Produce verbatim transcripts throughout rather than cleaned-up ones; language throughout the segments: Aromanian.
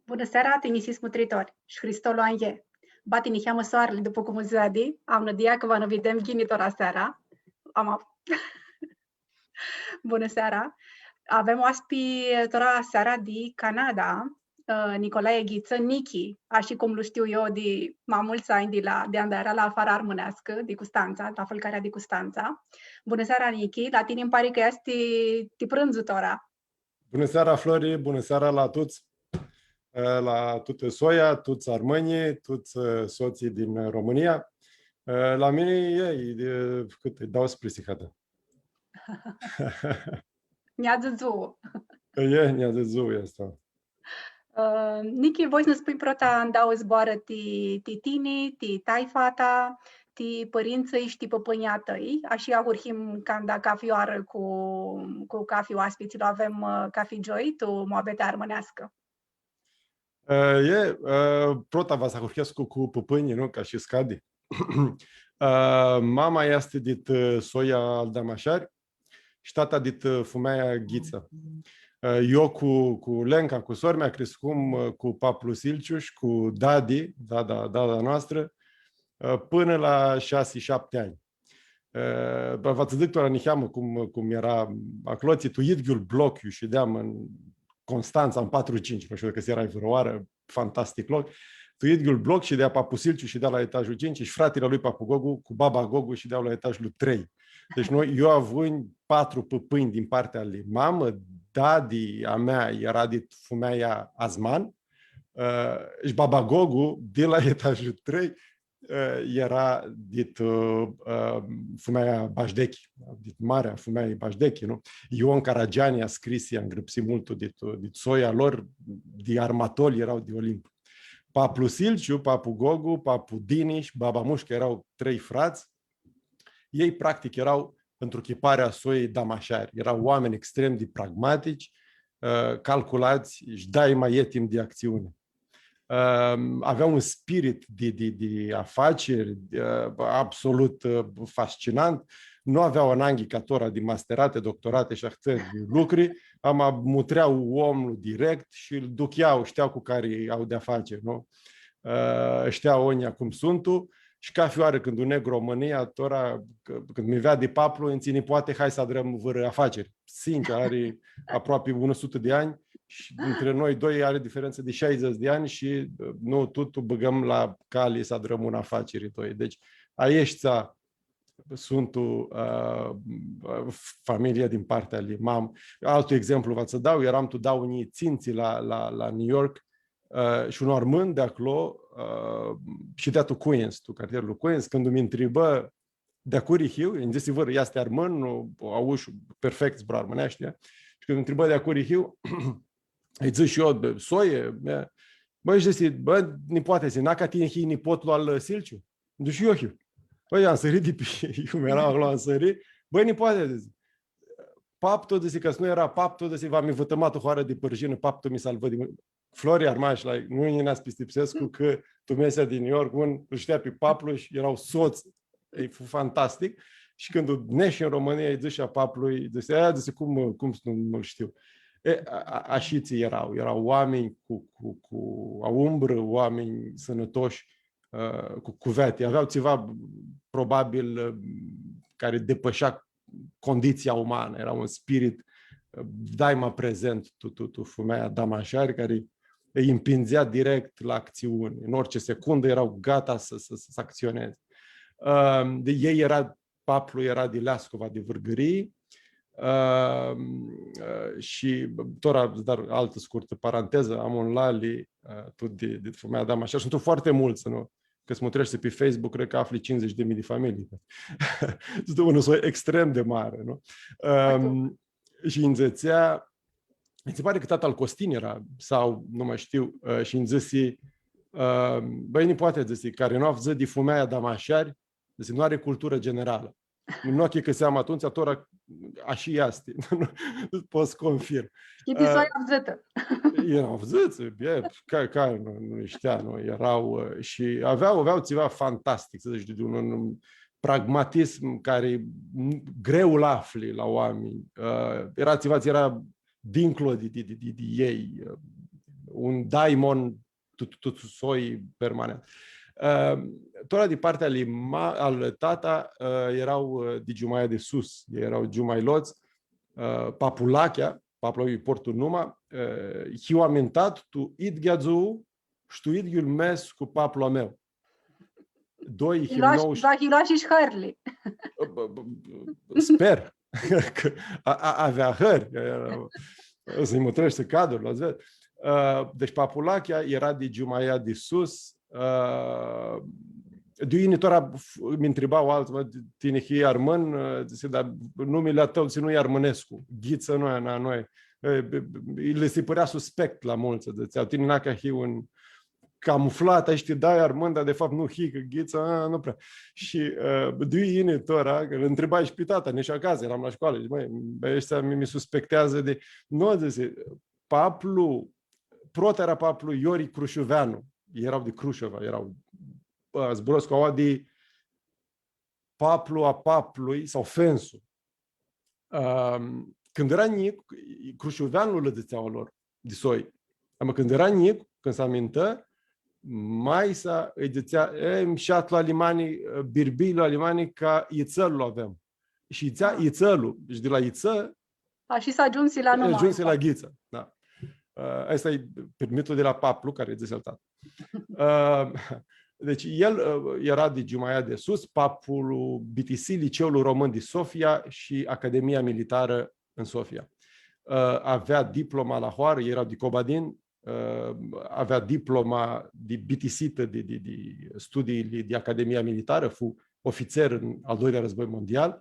Bunã seara, tinjisits mutritori, shi Hristolu anj e. Bati niheamã soarli, dupã cum s-veadi, am nãdia cã va nã videm ghini tora seara. Am av-, Bunã seara. Avem oaspi tora seara di Canada, ã, Nicolae Ghitsã, Nichi, ashi cum lu shtiu eu di ma multsã anj di la, di anda eara la Fara Armãneascã, di Custantsa, la Fãlcarea di Custantsa. Bunã seara, Nichi. La tini nji pari cã easti ti prãndzu tora. Bunã seara, Flori, bunã seara la tuts, ã, la tutã soia, tuts armãnjlji, tuts, ã, sotslji din Romãnia. Ã, la mini e, e, cãt e, doauãsprãdzatsi hãrti. Neadzã dzuã. E, neadzã dzuã easti. Ã, Nichi, voi s-nã spunj prota ndauã zboarã ti, ti tini, ti taifa ta, ti pãrintsã shi ti pãpãnjlji a tãi, ashi ahurhim canda cafi oarã cu, cu cafi oaspi tsi lu avem, ã, cafi gioi, tu muabeti armãneascã. Ã, e, ã, prota va s-ahurhescu cu, cu pãpãnjlji, nu? Ca shi s-cadi. Ã, mama easti dit, ã, soia al Damashari, shi tata dit, ã, fumealja Ghitsã. Ã, eu cu, cu Lenca, cu sor-mea, criscum, ã, cu paplu Silciu shi cu dadi, dada, dada noastrã, ã, pãnã la shasi, shapti anj. Ã, va, va tsã dzãc tora niheamã cum, cum eara aclotsi, tu idyiul bloc, iu shideam tu Constantsa, tu patru cinci, nu shtiu dacã earai vãrãoarã, fantastic loc. Tu idyiul bloc shidea papu Silciu, shidea la etajul cinci, shi fratili a lui papu Gogu cu baba Gogu shidea la etajul trei. Deci noi, eu avui patru pãpãnj din partea lui mamã, dadi a mea eara dit fumealja Azman, ã, shi baba Gogu, di la etajul trei, ã, eara dit, ã, ã, fumealja Bajdechi, dit marea fumealja Bajdechi, nu? Ion Caragiani a scrisi, angrãpsi multu dit, dit soia lor, di armatolj eara di Olimp. Paplu Silciu, papu Gogu, papu Dini shi baba Mushca eara trei frats. Elj, practic, eara întruchiparea soiei Damashari. Eara oaminj extrem di pragmatici, ã, calculats shi daima etim di acțiune. Ã, avea un spirit di, di, di afaceri, ã, absolut, ã, fascinant. Nu avea ananghi ca tora di masterate, doctorate shi ahtãri lucri, ama mutrea omlu direct shi lu duchea, shtea cu cari au di-a face, nu? Ã, shtea oaminjlji cum suntu. Shi cafi oarã cãndu neg Romãnia, tora, c-, cãndu mi veadi paplu, nji dzãtsi: „Nipoate, hai s-adrãm vãrã afaceri.” Sincer, ari aproapi unã sutã di anj shi dintre noi doi ari diferentsã di shaidzãts di anj shi, ã, nu, tu, tu bãgãm la cali s-adrãm unã afaceri doi. Deci, aeshti suntu, ã, familia din partea lui mam. Altu exemplu va tsã dau, earam tu dauã njilji tsintsi la, la, la New York, ã, shi un armãn di aclo, ã, shidea tu Queens, tu cartierlu Queens, cãndu mi ntribã di a curi hiu, nji dzãsi vãrã, easti armãn, nu, aush, perfect zbura armãneashti, e? Shi cãndu mi ntribã di a curi hiu, lji dzãsh shi eu, di soie, e? Bã, shi dzãsi, bã, nipoate, dzãsi, na ca tini hii nipotlu al, ã, Silciu? Dzãsh, eu hiu. Bã, am sãrit di pi, cum eara aclo, am sãrit. Bã, nipoate, dzãsi, paptu, dzãsi, cã s-nu eara paptu, dzãsi, va mi vãtãma tu hoarã di pãrjinã, paptu mi salvã di mã-, Flori, armash, like, nu yini s-pistipsescu cã tu mesea di New York, un, lu shtea pi paplu shi eara sots. E, fu fantastic. Shi cãndu neshi tu Romãnia, lji dzãsh a paplui, dzãsi, „E, dzãsi, cum, cum s-nu, nu shtiu?” E, a, a, ashitsi eara, eara oaminj cu, cu, cu aumbrã, oaminj sãnãtoshi, ã, cu cuveti. Avea tsiva, probabil, ã, cari depãshea conditsia umanã. Eara un spirit, ã, daima prezent tu, tu, tu fumealja Damashari, cari lji mpindzea direct la actsiuni. În orice secundă erau gata să, să, să acționeze. Ã, di, elj eara, paplu eara di Leascova, di Vãrgãrii. Ã, ã, shi, tora, dar altã scurtã parantezã, am un lali, ã, tut di, di fumealja Damashari. Suntu foarte multsã, nu? Cã s-mutreshti pi Facebook, cred cã afli cincizeci de mii de familii. Este un soi extrem de mare, nu? Ãm, shi nji dzãtsea, mi se pare cã tata al Costin eara, sau nu mai shtiu, ã, shi nji dzãsi, ãm, „Bãi, nipoate”, dzãsi, „cari nu avdzã di fumealja Damashari, dzãsi, nu ari culturã generalã.” Nu achicãseam atumtsea, tora ashi easti. Nu pot s-confirm. Shtii, ã, soi avdzãtã. Eara avdzãts, e, ca, ca nu, nu shtia, nu, eara, ã, shi avea, avea tsiva fantastic, s-dzãc, di un, un pragmatism cari, m, greu lu afli la oaminj. Ã, eara tsiva, eara dincolo di, di, di, di, di elj, ã, un daimon tu, tu, tu soi permanent. Ã, tora di partea ali ma-, al tata, ã, eara, ã, di Giumaia di Sus, eara giumailots, ã, Papulachea, paplu a cui portu numa, ã, hiu amintat tu idghea dzuã shi tu idghiul mes cu paplu a meu. Doi, him, hiu lua-, nouã shi, va hiu lua shi hãrli. B-, b-, b-, sper. Cã a, a, avea hãri. Eara, s-lji mutreshti cadrul, va s-vedz. Ã, deci Papulachea eara di Giumaia di Sus, ã, di iu yini tora f-, mi ntriba altu, mã, tini hii armãn, ã, dzãsi, dar numili a tãu, dzãsi, nu-i armãnescu, Ghitsã nu e a noi. E, b-, b-, lã si pãrea suspect la multsã, dzãtsea, tini nacã hii un camuflat, ai, shtii, da, armãn, dar de fapt nu hii, cã Ghitsã, a, nu prea. Shi, ã, di iu yini tora, cã lã ntribai shi pi tata, nitsi acasã, earam la shcoalã, dzãc, mãi, aeshti mi, mi suspecteadzã di, nu, dzãsi, paplu, prota eara paplu Iori Crushuveanu, eara di Crushova, eara, ã, zburãscu aua di paplu a paplui sau fensu. Ãm, cãndu eara njic, Crushuveanu lã dzãtsea a lor, di soi. Ama cãndu eara njic, cãndu s-amintã, maia-sa lji dzãtsea, „E, mshat la Alimani, birbilj la Alimani, ca Itsãlu avem.” Shi dzãtsea, „A, Itsãlu.” Shi di la Itsã, a, shi s-agiumsi la numa agiumsi aestã. La Ghitsã, da. Ã, aestã e pirmithlu di la paplu, cari dzãsi al tata. Ã, deci, el, ã, eara di Giumaia di Sus, paplu bitisi Liceul Român di Sofia shi Academia Militarã în Sofia. Ã, avea diploma la hoarã, eara di Cobadin, ã, avea diploma di bitisitã di, di, di studiili di Academia Militarã, fu ofițer în al doilea război mondial,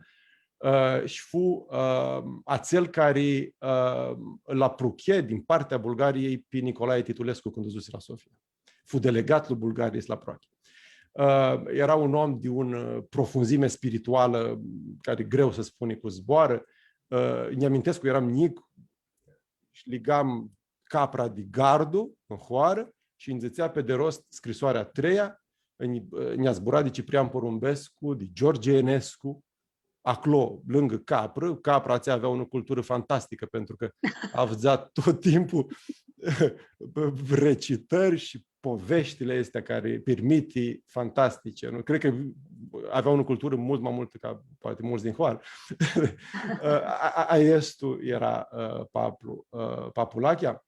ã, shi fu, ã, atsel cari, ã, îl apruche din partea Bulgariei pe Nicolae Titulescu cãndu s-dusi la Sofia. Fu delegat lui Bulgarie s-lu aproache. Ã, eara un om di un, ã, profunzime spiritualã, cari greu s-spuni cu zboarã. Ã, nj-amintescu cã earam njic shi ligam capra di gardu în hoarã shi nji dzãtsea pe de rost scrisoarea a treia, nj-, nj-a zburat di Ciprian Porumbescu, di George Enescu, aclo, lângã caprã. Capra atsea avea unã culturã fantasticã, pentru cã avdza tot timpul recitãri shi poveștile astea cari pirmiti fantastice, nu? Cred cã avea unã culturã multu ma multã ca poati multsã din hoarã. A, a, aestu eara, ã, paplu, ã, Papulachea.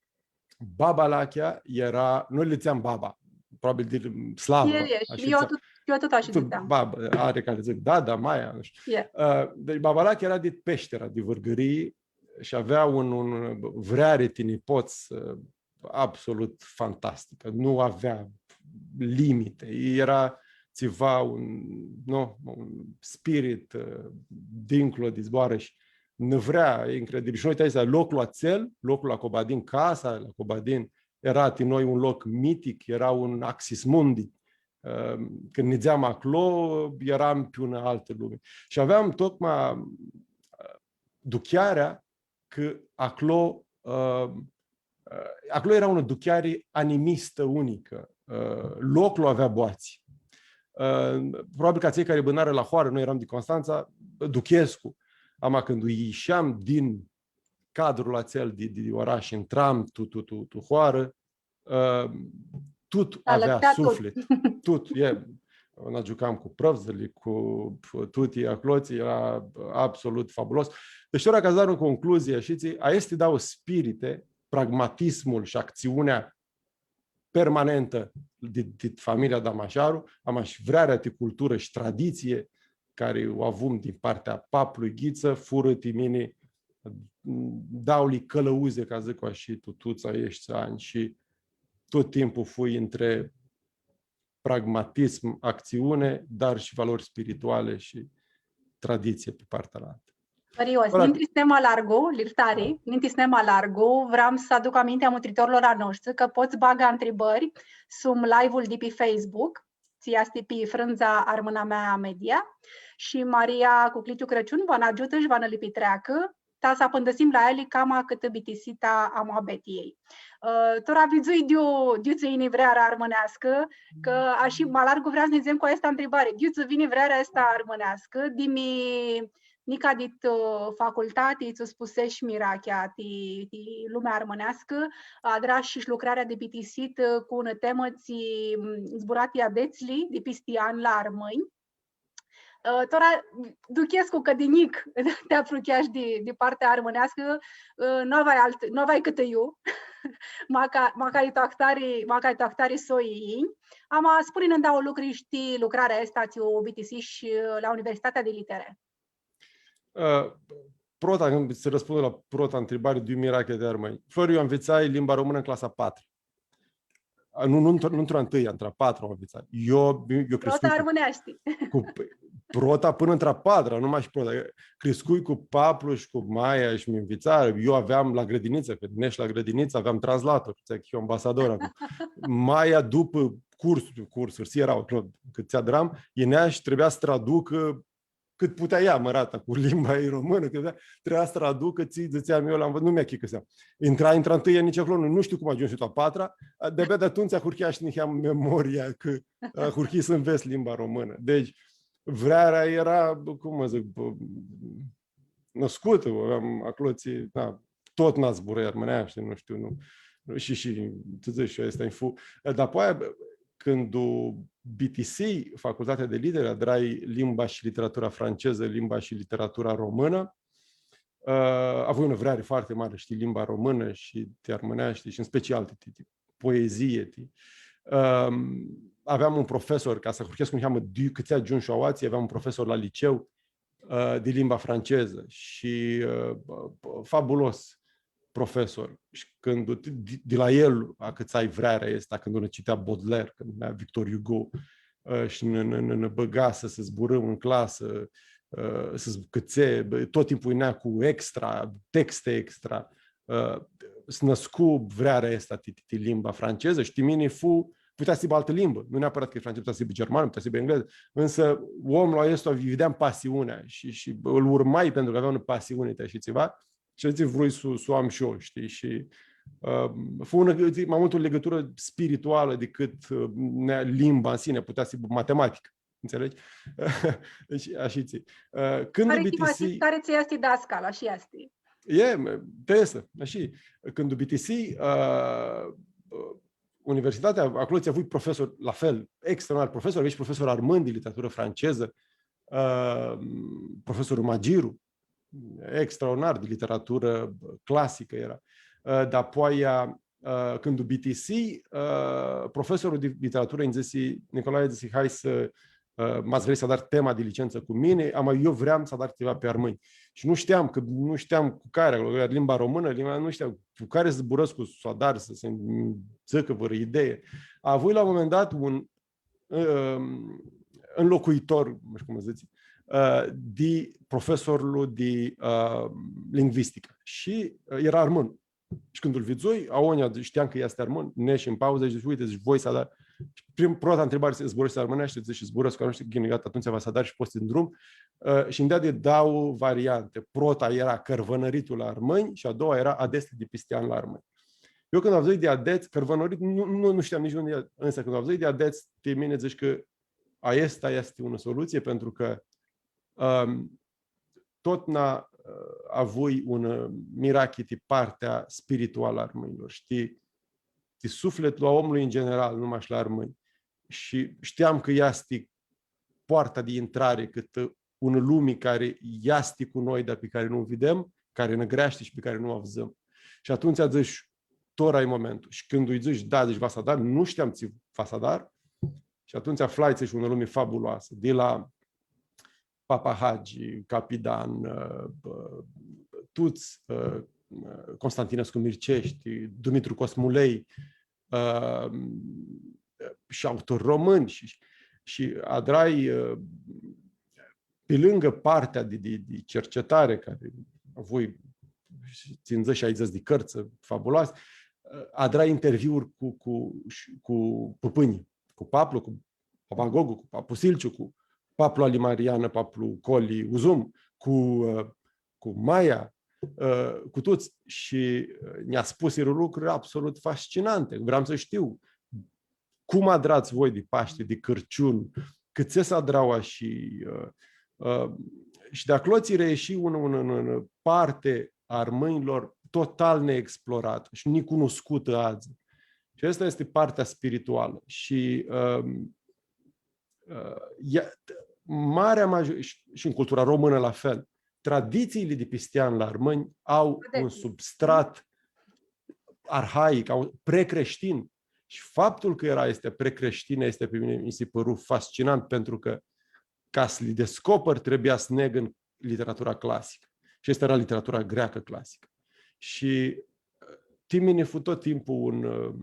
Babalachea eara, noi lji dzãtseam baba, probabil di slavã, e, e, ashi eu dzãtseam. Tut, eu tut ashi dzãtseam. Baba, ari cari dzãc dada, maia, nu shtiu. E. Ã, deci Babalachea eara di Peshtera, di Vãrgãrii, shi avea un, un vreari ti nipots, ã, absolut fantasticã. Nu avea limite. Eara tsiva, un, nu, un spirit, ã, dincolo di zboarã shi nã vrea, e incredibil. Shi noi, aestã, loclu atsel, loclu la Cobadin, casa la Cobadin, eara ti noi un loc mitic, eara un axis mundi. Ã, cãndu nidzeam aclo, earam pi unã altã lumi. Shi aveam tocmai, ã, duchearea cã aclo, ã, ã, aclo eara unã ducheari animistã unicã. Ã, loclu avea boatsi. Ã, probabil cã atselj cari bãnarã la hoarã, noi earam di Constantsa, duchescu. Ama cãndu isheam din cadrul atsel di, di orash, intram tu, tu, tu, tu hoarã, ã, tut avea suflit. Tut, e, nã giucam cu prãvdzãli, cu tuti aclotsi, eara absolut fabulos. Deci, tora ca s-dau în concluzie, shtii, aesti dauã spirite, pragmatismul shi actsiunea permanentã di, di familia Damasharu, ama shi vrearea di culturã shi traditsie, cari u avum din partea paplui Ghitsã, furã ti mini dauli cãlãuzi, ca s-dzãc ashi, tu tuts aeshti anj shi tot timpul fui între pragmatism, acțiune, dar și valori spirituale și tradiție pe partea alaltă. Hãrios, ora, ninti s-nã ma largu, ljirtari, ninti s-nã ma largu, vream s-aduc aminti a mutritorlor a noshtri cã pot s-bagã ntribãri sum live-ul di pi Facebook, tsi easti pi frãndza Armãna Mea Media, shi Maria Cucliciu Crãciun va nã agiutã shi va nã li pitreacã, ta s-apãndãsim la eali cama cãtã bitisita a muabetiljei. Ã, tora vidzui di iu, di iu tsã yini vrearea armãneascã, cã ashi ma largu vrea s-nidzem cu aestã ntribari. Di iu tsã vini vrearea aestã armãneascã, di mi nica dit, ã, facultati, tsi u spusesh mirachea, ti, ti lumea armãneascã, adrash shi lucrarea di bitisitã, ã, cu unã temã tsi, m, zbura ti adetsli di pisti an la armãnj. Ã, tora, duchescu cã di njic ti aprucheash di, di partea armãneascã, ã, nu aveai alt, nu aveai cãtã iu, maca, macari tu ahtari, macari tu ahtari soi yinj. Ama spuni-nã ndauã lucri ti lucrarea aestã tsi u bitisish, ã, la Universitatea di Litere. Ã, prota, cãndu s-răspund la prota ntribari, di iu mirachi di armãnj. Flori, eu nvitsai limba română în clasa a patra. A, nu, nu, într-, nu într-a întâia, într-a patra u nvitsai. Eu, eu Prota crescut cu, armãneashti. Cu, păi, prota până într-a patra, nu mash prota. Crescui cu paplu shi cu maia shi mi nvitsarã. Eu aveam la grădiniță, cã nesh la grădiniță, aveam translator, tsi, eu ambasador aveam. Maia dupã curs, cursuri, tsi eara, clo-, cãt tsi adram, yinea shi trebuia s-traducã cãt putea ea, mărata, cu limba ei românã, cã avea, trebuia s-traducã, tsi dzãtseam eu, la învăț-, nu mi-achicãsea. Intra, intra întâia, nici acolo, nu, nu știu cum agiumshu tu a patra, de-abia di atumtsea ahurhea shi niheam memoria, cã ahurhii s-nvets limba românã. Deci, vrearea era, cum să zic, bă, nãscutã, u aveam aclo, tsi, da, totna zburãi armãneashti, nu știu, nu, nu, shi, shi, tsi dzãts, shi aestã e fu-, dar apoia, bă, cãndu bitisii Facultatea de Litere, adrai limba și literatura franceză, limba și literatura română, ã, avui unã vreari foarte mare, știi, limba română și ti armãneashti, și în special ti, ti, ti poezie, ti. Ãm, aveam un profesor, ca s-ahurhescu niheamã di cãtse agiumshu aoatsi, aveam un profesor la liceu, ã, di limba franceză și, ã, bă, bă, fabulos profesor. Shi cãndu di, di, di la el acãtsai vrearea aestã, cãndu nã citea Baudelaire, cãndu nã, Victor Hugo, ã, shi nã, nã, nã, nã bãga s-, s-zburãm în clasă, ã, s-, cãtse, bă, tot timpul yinea cu extra, texte extra, ã, s-nãscu vrearea aestã ti, ti, ti limba franceză shi ti mini fu, putea s-hibã altã limbã, nu neapărat cã e franceză, putea s-hibã germanã, putea s-hibã englezã, însă omul aestu, îi vedeam pasiunea și, și îl urmai pentru că avea o pasiune, știi, ceva, și zic, vrui s-u, s-u am și eu, știi, și, ã, fu unã, zic, mai mult o legătură spirituală decât, ã, ne-, limba în sine, putea s-hibã matematică, înțelegi? Deci, așa ți. Ã, cãndu u bitisii, cari ts-easti dascal, ashi easti. E, mã, ti aestã, ashi. Cãndu u bitisii, ã, ã, universitatea, aclo tsi avui profesori, la fel, extraordinar profesori, aveai shi profesori armãnj di literaturã francezã, ã, profesorlu Magiru, extraordinar di literaturã clasicã eara. Ã, dar apoia, ã, cãndu u bitisii, ã, profesorlu di literaturã nji dzãsi, Nicolae, dzãsi, hai s-, ã, ma s-vrei s-adari tema di licență cu mini, ama eu vream s-adar ceva pe armãnj. Shi nu shteam, cã nu shteam cu cari, aclo eara limba românã, limba, nu shteam cu cari s-zburãscu, s-u adar, s-, s-nji dzãcã vãrã idee. Avui la un moment dat un, ã, înlocuitor, nu știu cum să zic, ã, di profesorlu di, ã, lingvistică. Shi, ã, eara armãn. Shi cãndu-l vidzui, aoa, shteam cã easti armãn, nesh tu pauzã, dzãc, „Uite”, dzãc, „voi s-adar.” Shi prim-, prota ntribari, „Zburãshti armãneashti?” Dzãc, „Zburãscu armãneashti.” „Ghini, gata, atumtsea va s-adari shi pots s-intri tu drum.” Ã, shi nj-deadi dauã varianti. Prota eara Cãrvãnãritul la armãnj shi a daua eara Adetsli di pisti an la armãnj. Eu cãndu avdzãi di adets, Cãrvãnãrit, nu, nu, nu shteam nitsi di iu, însă cãndu avdzãi di adets, ti mini dzãsh cã aestã easti unã soluție, pentru că, ãm, totna, ã, avui unã, ã, mirachi ti partea spiritualã a armãnjlor, shtii? Ti suflitlu a omlui în general, nu mash la armãnj. Shi shteam cã easti poarta di intrari cãtã unã lumi cari easti cu noi, dar pi cari nu u videm, cari nã greashti shi pi cari nu u avdzãm. Shi atumtsea dzãsh, tora e momentul. Shi cãndu lji dzãsh, da, dzãsh, va s-adar, nu shteam tsi va s-adar. Shi atumtsea aflai, dzãsh, unã lumi fabuloasã, di la Papahagi, Capidan, ã, ã, tuts, ã, ã, Constantinescu Mirceshti, Dumitru Cosmulei, ã, shi autori români shi, shi adrai, ã, pi lãngã partea di, di, di cercetare, cari avui tsindzãts, shaidzãts di cãrtsã fabuloase, ã, adrai interviuri cu, cu, shi cu pãpãnjlji, cu paplu, cu Papa Gogu, cu Papu Silciu, cu paplu ali Marianã, paplu Coli Uzum, cu, ã, cu maia, ã, cu tuts. Shi, ã, nã spusirã lucruri absolut fascinante. Vream s-shtiu cum adrats voi di Pashti, di Cãrciun, cãtse s-adrau ashi, ã, ã, shi di aclo tsi reieshi un, un, un, un parte a armãnjlor total neexploratã shi nicunuscutã adzã. Shi aestã easti partea spiritualã. Shi, um, uh, ea, marea major-, shi, shi în cultura română la fel, tradițiile de pistian la armâni au Adepte. un substrat arhaic, au, precreștin. Și faptul că era, este precreștin, este pe mine, mi se păru fascinant, pentru că ca să le descoper, trebuia să neg în literatura clasică. Și asta era literatura greacă clasică. Și, uh, ti mini fu tot timpul un, uh,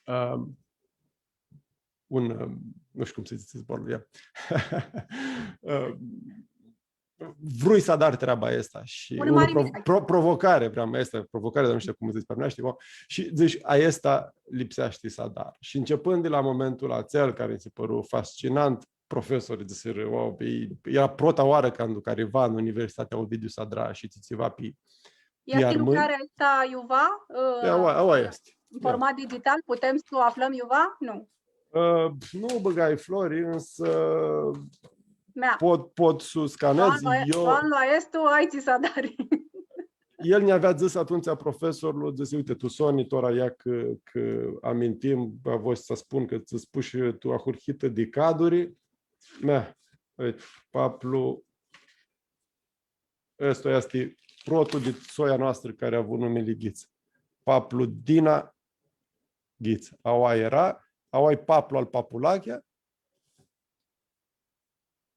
uh, un, uh, nu știu cum să zic zborul, ia. Uh, vrui să adar treaba asta și Unã unã mari prov-, mirachi. pro-, provocare, vreau mai asta, provocare, dar nu știu cum să zic pe românește, bă? Și zici, „A, asta lipsește să adar.” Și începând de la momentul acel care mi se păru fascinant, profesorii dzãsirã, „Wow, e-, era prota oarã cãndu cariva în Universitatea Ovidiu Sadra shi tsiva pi, pi Easti armãnj.” Lucrarea asta, iuva, Ea, aua, aua ã, este. În format digital, putem să o aflăm, iuva? Nu. Ã, nu bãgai flori, însă Mea. pot, pot să scanez. Doamna, eu doamna, estu, ai tsi s-adari. El nj-avea dzãs atumtsea profesorlu, dzãsi, „Uite, tu soni, tora ia cã, cã amintim, a, voi s-spun cã tsã spush tu ahurhitã di caduri.” Mea, uite, paplu, ãsta easti protlu di soia noastrã cari avu numili Ghitsã. Paplu Dina Ghitsã. Aua era, aua e paplu al Papulachea,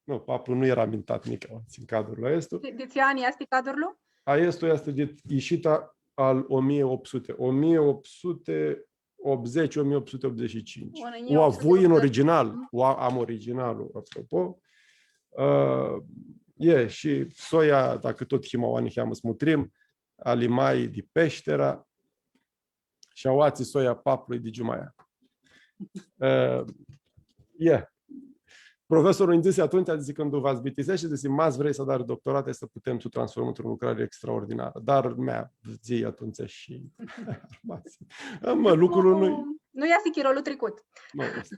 Nu, paplu nu era mintat nica, în cadrul aestu. Di, di tsi anj easti cadrul? Aestu easti di ishita al o mie opt sute, o mie opt sute optzeci, o mie opt sute optzeci și cinci. Unã njilji optu suti optzeci. U avui în original, u a-, am originalul, apropo. Ã, e, shi soia, dacã tot him aua niheamã s-mutrim, ali mai di Peshtera, shi aoatsi soia paplui di Giumaia. Ã, e. Profesorlu nji dzãsi atumtsea, dzãsi, „Cãndu va s-bitiseashti, dzãsi, ma s-vrei s-adari doctorat, s-putem s-u transformãm într-o lucrare extraordinarã.” Dar mea, dzãsi atumtsea shi armasi. Mã, lucrul nu-i Nu easti chirolu tricut. Nu easti.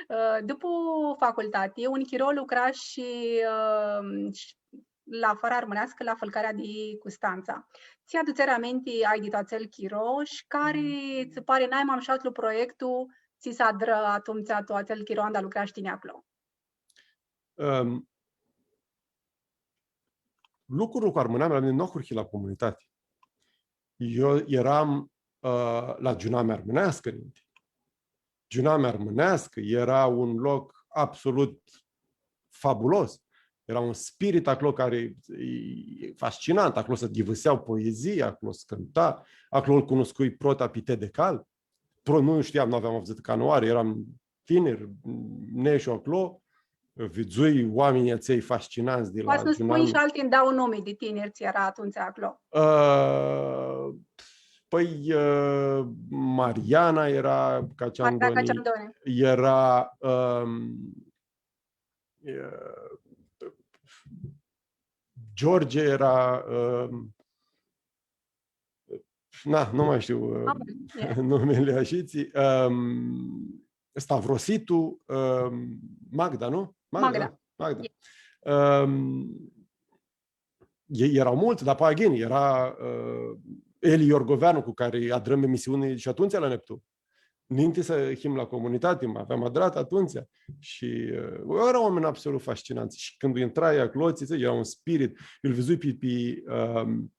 Ã, dupu facultati, un chiro lucrash shi, ã, shi la Fara Armãneascã, la Fãlcarea di Custantsa. Tsi adutseari aminti ai di tu atsel chiro shi cari tsã pari nai ma mushatlu proiectu tsi s-adrã atumtsea tu atsel chiro anda lucrash tini aclo? Ãm, lucrul cu armãnamea la mini nu ahurhi la comunitati. Eu eram, ã, la Giunamea Armãneascã ninti. Giunamea Armãneascã era un loc absolut fabulos. Era un spirit aclo cari e, e fascinant. Aclo s-ghivãsea poezia, aclo s-cãnta, aclo lu cunuscui prota pi T D K. Pro-, nu shtiam, nu aveam avdzãtã canãoarã, eram tinir, neshu aclo, vidzui oaminjlji atselj fascinantsã di la Giunamea. Poati s-nã spunj shi alti ndauã numi di tiniri tsi era atumtsea aclo. Ã, pãi, ã, Mariana era Caciandoni, Mariana Caciandoni. Era, ãm, ã, George era, ãm, na, nu mai shtiu, ã, Am, e. numili ashitsi, ãm, Stavrositu, ãm, Magda, nu? Magda, Magda. Da? Magda. E. Ãm, e-, eara multsã, dar, pãi, again, eara, ã, Eli Iorgoveanu, cu cari adrãm emisiuni shi atumtsea la Neptun. Ninti s-him la comunitati, ma aveam adratã atumtsea. Shi, ã, eara oaminj absolut fascinantsã. Shi cãndu intrai aclo, tsi, tsi, eara un spirit. Eu lu vidzui pi, pi, ãm,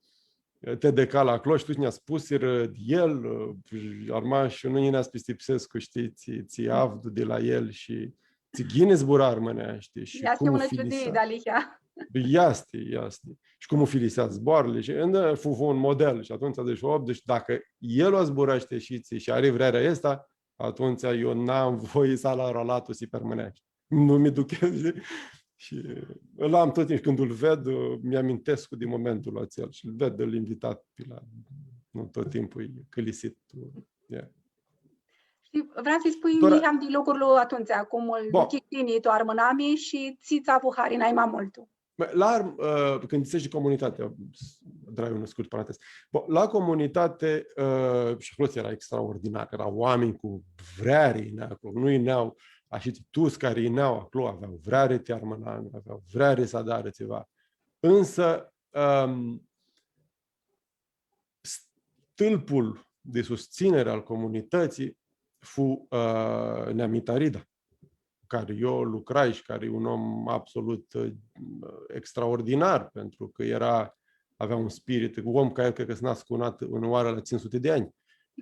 T D K la aclo shi tuts nã spusirã di el, ã, armash, nu nj-yinea s-pistipsescu, shtii, tsi, tsi avdu di la el shi tsi ghini zbura armãneashti shi cum u filisea. Easti unã ciudii, dealihea. Easti, easti. Shi cum u filisea zboarãli shi, ãn, fu, fu un model. Shi atumtsea dzãsh, „Op, deci dacã el u zburashti shi tsi, shi ari vrearea aestã, atumtsea eu n-am voi s-alar alatusi pi armãneashti.” Nu mi duchescu, shtii? Shi lu am tut timpul, cãndu lu ved, mi amintescu di momentul atsel shi lu ved, lu invitat pi la, nu, tut timpul e cãlisit, e. Shi vream s-lji spun niheam di lucrul atumtsea, cum lu duchish tini tu armãnami shi tsi tsã avu hari nai ma multu. Bã, la arm-, ã, cãndu dzãtsesh di comunitati, s-, drag un scurt parantez. Bã, la comunitati, ã, shi aclo eara extraordinar, eara oaminj cu vreari, na, aclo, nu yinea, Ashitsi tuts cari yinea aclo avea vreari ti armãnami, avea vreari s-adarã tsiva. Ãnsã, ãm, stãlpul di sustsãniri al comunitãtsii fu, ã, Neami Tarida, cari eu lucrai shi cari e un om absolut, ã, extraordinar, pentru cã era, avea un spirit, un om ca el, cred cã s-nascu unã, unã oarã la tsintsi suti di anj.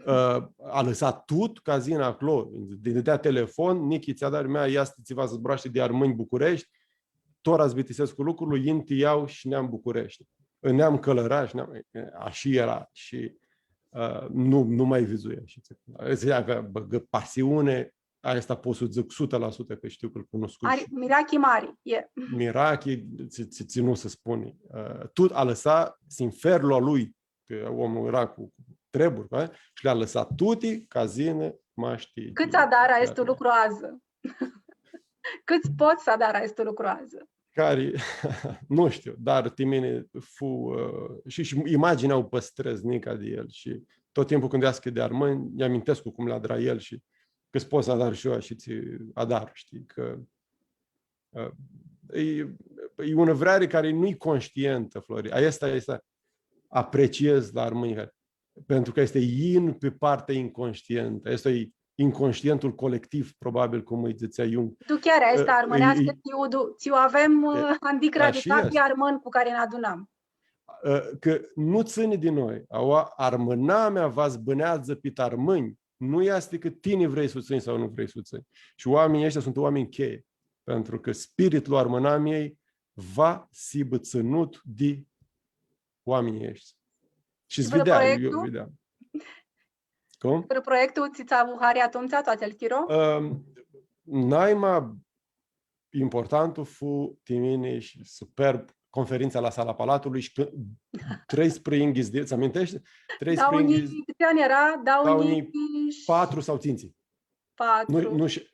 Ã, alãsa tut ca s-yinã aclo, di, di, di telefon, Nichi, tsi adari, mea, easti tsiva s-zburashti di armãnj Bucureshti, tora s-bitisescu lucrul, yin ti ljau shi neam Bucureshti. Neam Cãlãrash, neam, e, ashi era. Shi, ã, nu, nu ma vidzui ashi. Tsi avea, bãgã pasiuni, aestã pot s-dzãc sutã la sutã cã shtiu cã-l cunuscu. Ari, shi mirachi mari, e. Mirachi, tsi, tsi, tsi nu s-spuni. Ã, tut alãsa sinferlu a lui, cã omlu era cu, cu treburi, ã, shi li alãsa tuti ca s-yinã mash ti... Cãts adarã aestu lucru adzã? Cãts pot s-adarã aestu lucru adzã? Cari, nu shtiu, dar ti mini fu, ã, shi, shi imaginea u pãstrez nica di el shi tot timpul cãndu easti di armãnj, nj-amintescu cum li adra el shi cã s-pot s-adar shi eu, shi tsi adar, shtii, cã, ã, e, e unã vreari cari nu-i conștientã, Flori. Aestã easti, apreciez la armãnj, cari, pentru cã easti yin pi partea inconștientă. Easti inconștientul colectiv, probabil, cum îi dzãtsea Jung. Tu chiar aestã, ã, armãneascã, e, tsi u du-, tsi u avem, e, ã, andicra di ashi cathi easti. Armãn cu cari nã adunãm. Ã, cã nu tsãni di noi. Aua, armãnamea va s-bãneadzã pit armãnj. Nu easti cã tini vrei s-u tsãnj sau nu vrei s-u tsãnj. Shi oaminjlji aeshti suntu oaminj cheie. Pentru cã spiritlu armãnamiljei va s-hibã tsãnut di oaminjlji aeshti. Shi s-videa, eu videa. Cum? Vãrã proiectu tsi ts-avu hari atumtsea, tu atsel chiro? Ãm, naima importantul fu ti mini shi superb, conferintsa la Sala Palatului shi cã-, treisprãyinghits di, ts-aminteshti? Treisprãyinghits, dauã njilji, cãti anj eara? Dauã njilji patru sau tsintsi? Patru. Nu, nu shi-,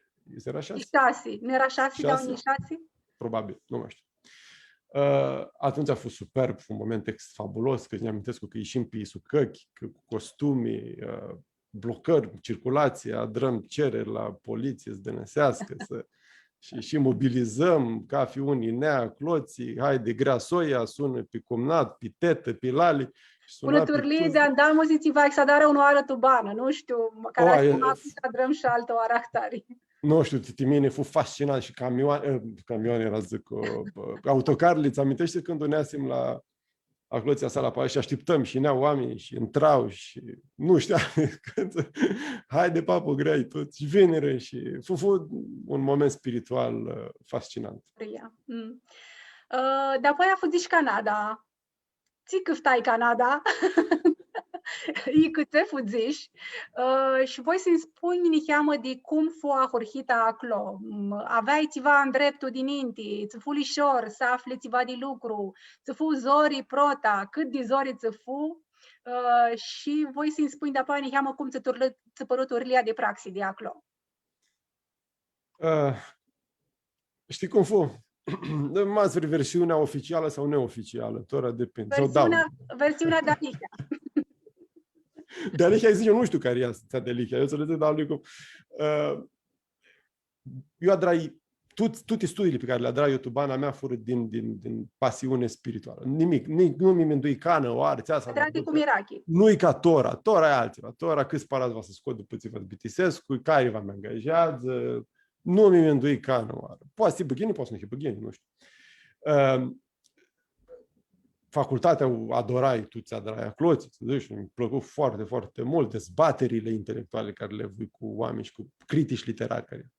era shasi? Shasi. Nu eara shasi, dauã njilji shasi? Probabil, nu mai shtiu. Ã, atumtsea fu superb, fu un moment ex-, fabulos, cã nj-amintescu cã ishim pi sucãchi, cã cu costumi, ã, blocări, circulație, adrãm cereri la poliție s-dãnãseascã, s-, shi, shi mobilizãm, cathi un yinea aclotsi, haidi, grea soia, sunã pi cumnat, pi tetã, pi lali, shi suna pi turlii tuts. Di andamusi, tsi va s-adarã unã oarã tu banã, nu shtiu, mãcar s-adrãm shi altã oarã ahtari. Nu shtiu, ti, ti mini fu fascinant shi camioane, ã, camioane, era, dzãc, ã, autocarili, ts-aminteshti cãndu neasim la aclotsi Sala Palatului shi ashtiptãm shi yinea oaminj shi intra shi nu shtiam cãndu, haidi, papu, grei, tut, shi vinirã shi fu, fu un moment spiritual, ã, fascinant. Ia. Mm. Ã, dapoaia fudzish Canada. Tsi cãftai Canada? I cãtse fudzish? Ã, shi voi s-nji spunj niheamã di cum fu ahurhita aclo. M, aveai tsiva ndreptu dininti, tsã fu lishor s-afli tsiva di lucru, tsã fu zori prota, cãt di zori tsã fu, ã, shi voi s-nji spunj dapoaia niheamã cum tsã turlã-, tsã pãru turlia di praxi di aclo. Ã, shtii cum fu? Ma s-vrei versiunea oficialã sau neoficialã, tora depinde. Sau versiunea, daua. Versiunea dealihea. Dealihea, dzãc, eu nu shtiu cari e aestã dealihea. Eu s-lã dzãc, da, lui cum. Ã, eu adrai tut-, tuti studiili pi cari li adrai eu tu bana mea furã din, din, din pasiune spiritualã. Nimic, ni-, nu mi mindui canã, oarã, tsi aestã, dar adrai cu mirachi. Nu-i ca tora, tora e altsiva. Tora cãts parats va s-scot dupã tsi va s-bitisescu, cari va mi angajeadzã, nu mi mindui canã, oarã. Poati s-hibã ghini, poati s-nu hibã ghini, nu shtiu. Ãm, facultatea u adorai, tu tsi adrai aclo, tsi, tsi dzãts, îmi plăcu foarte, foarte mult dezbaterile intelectuale care le avui cu oameni și cu critici literari care...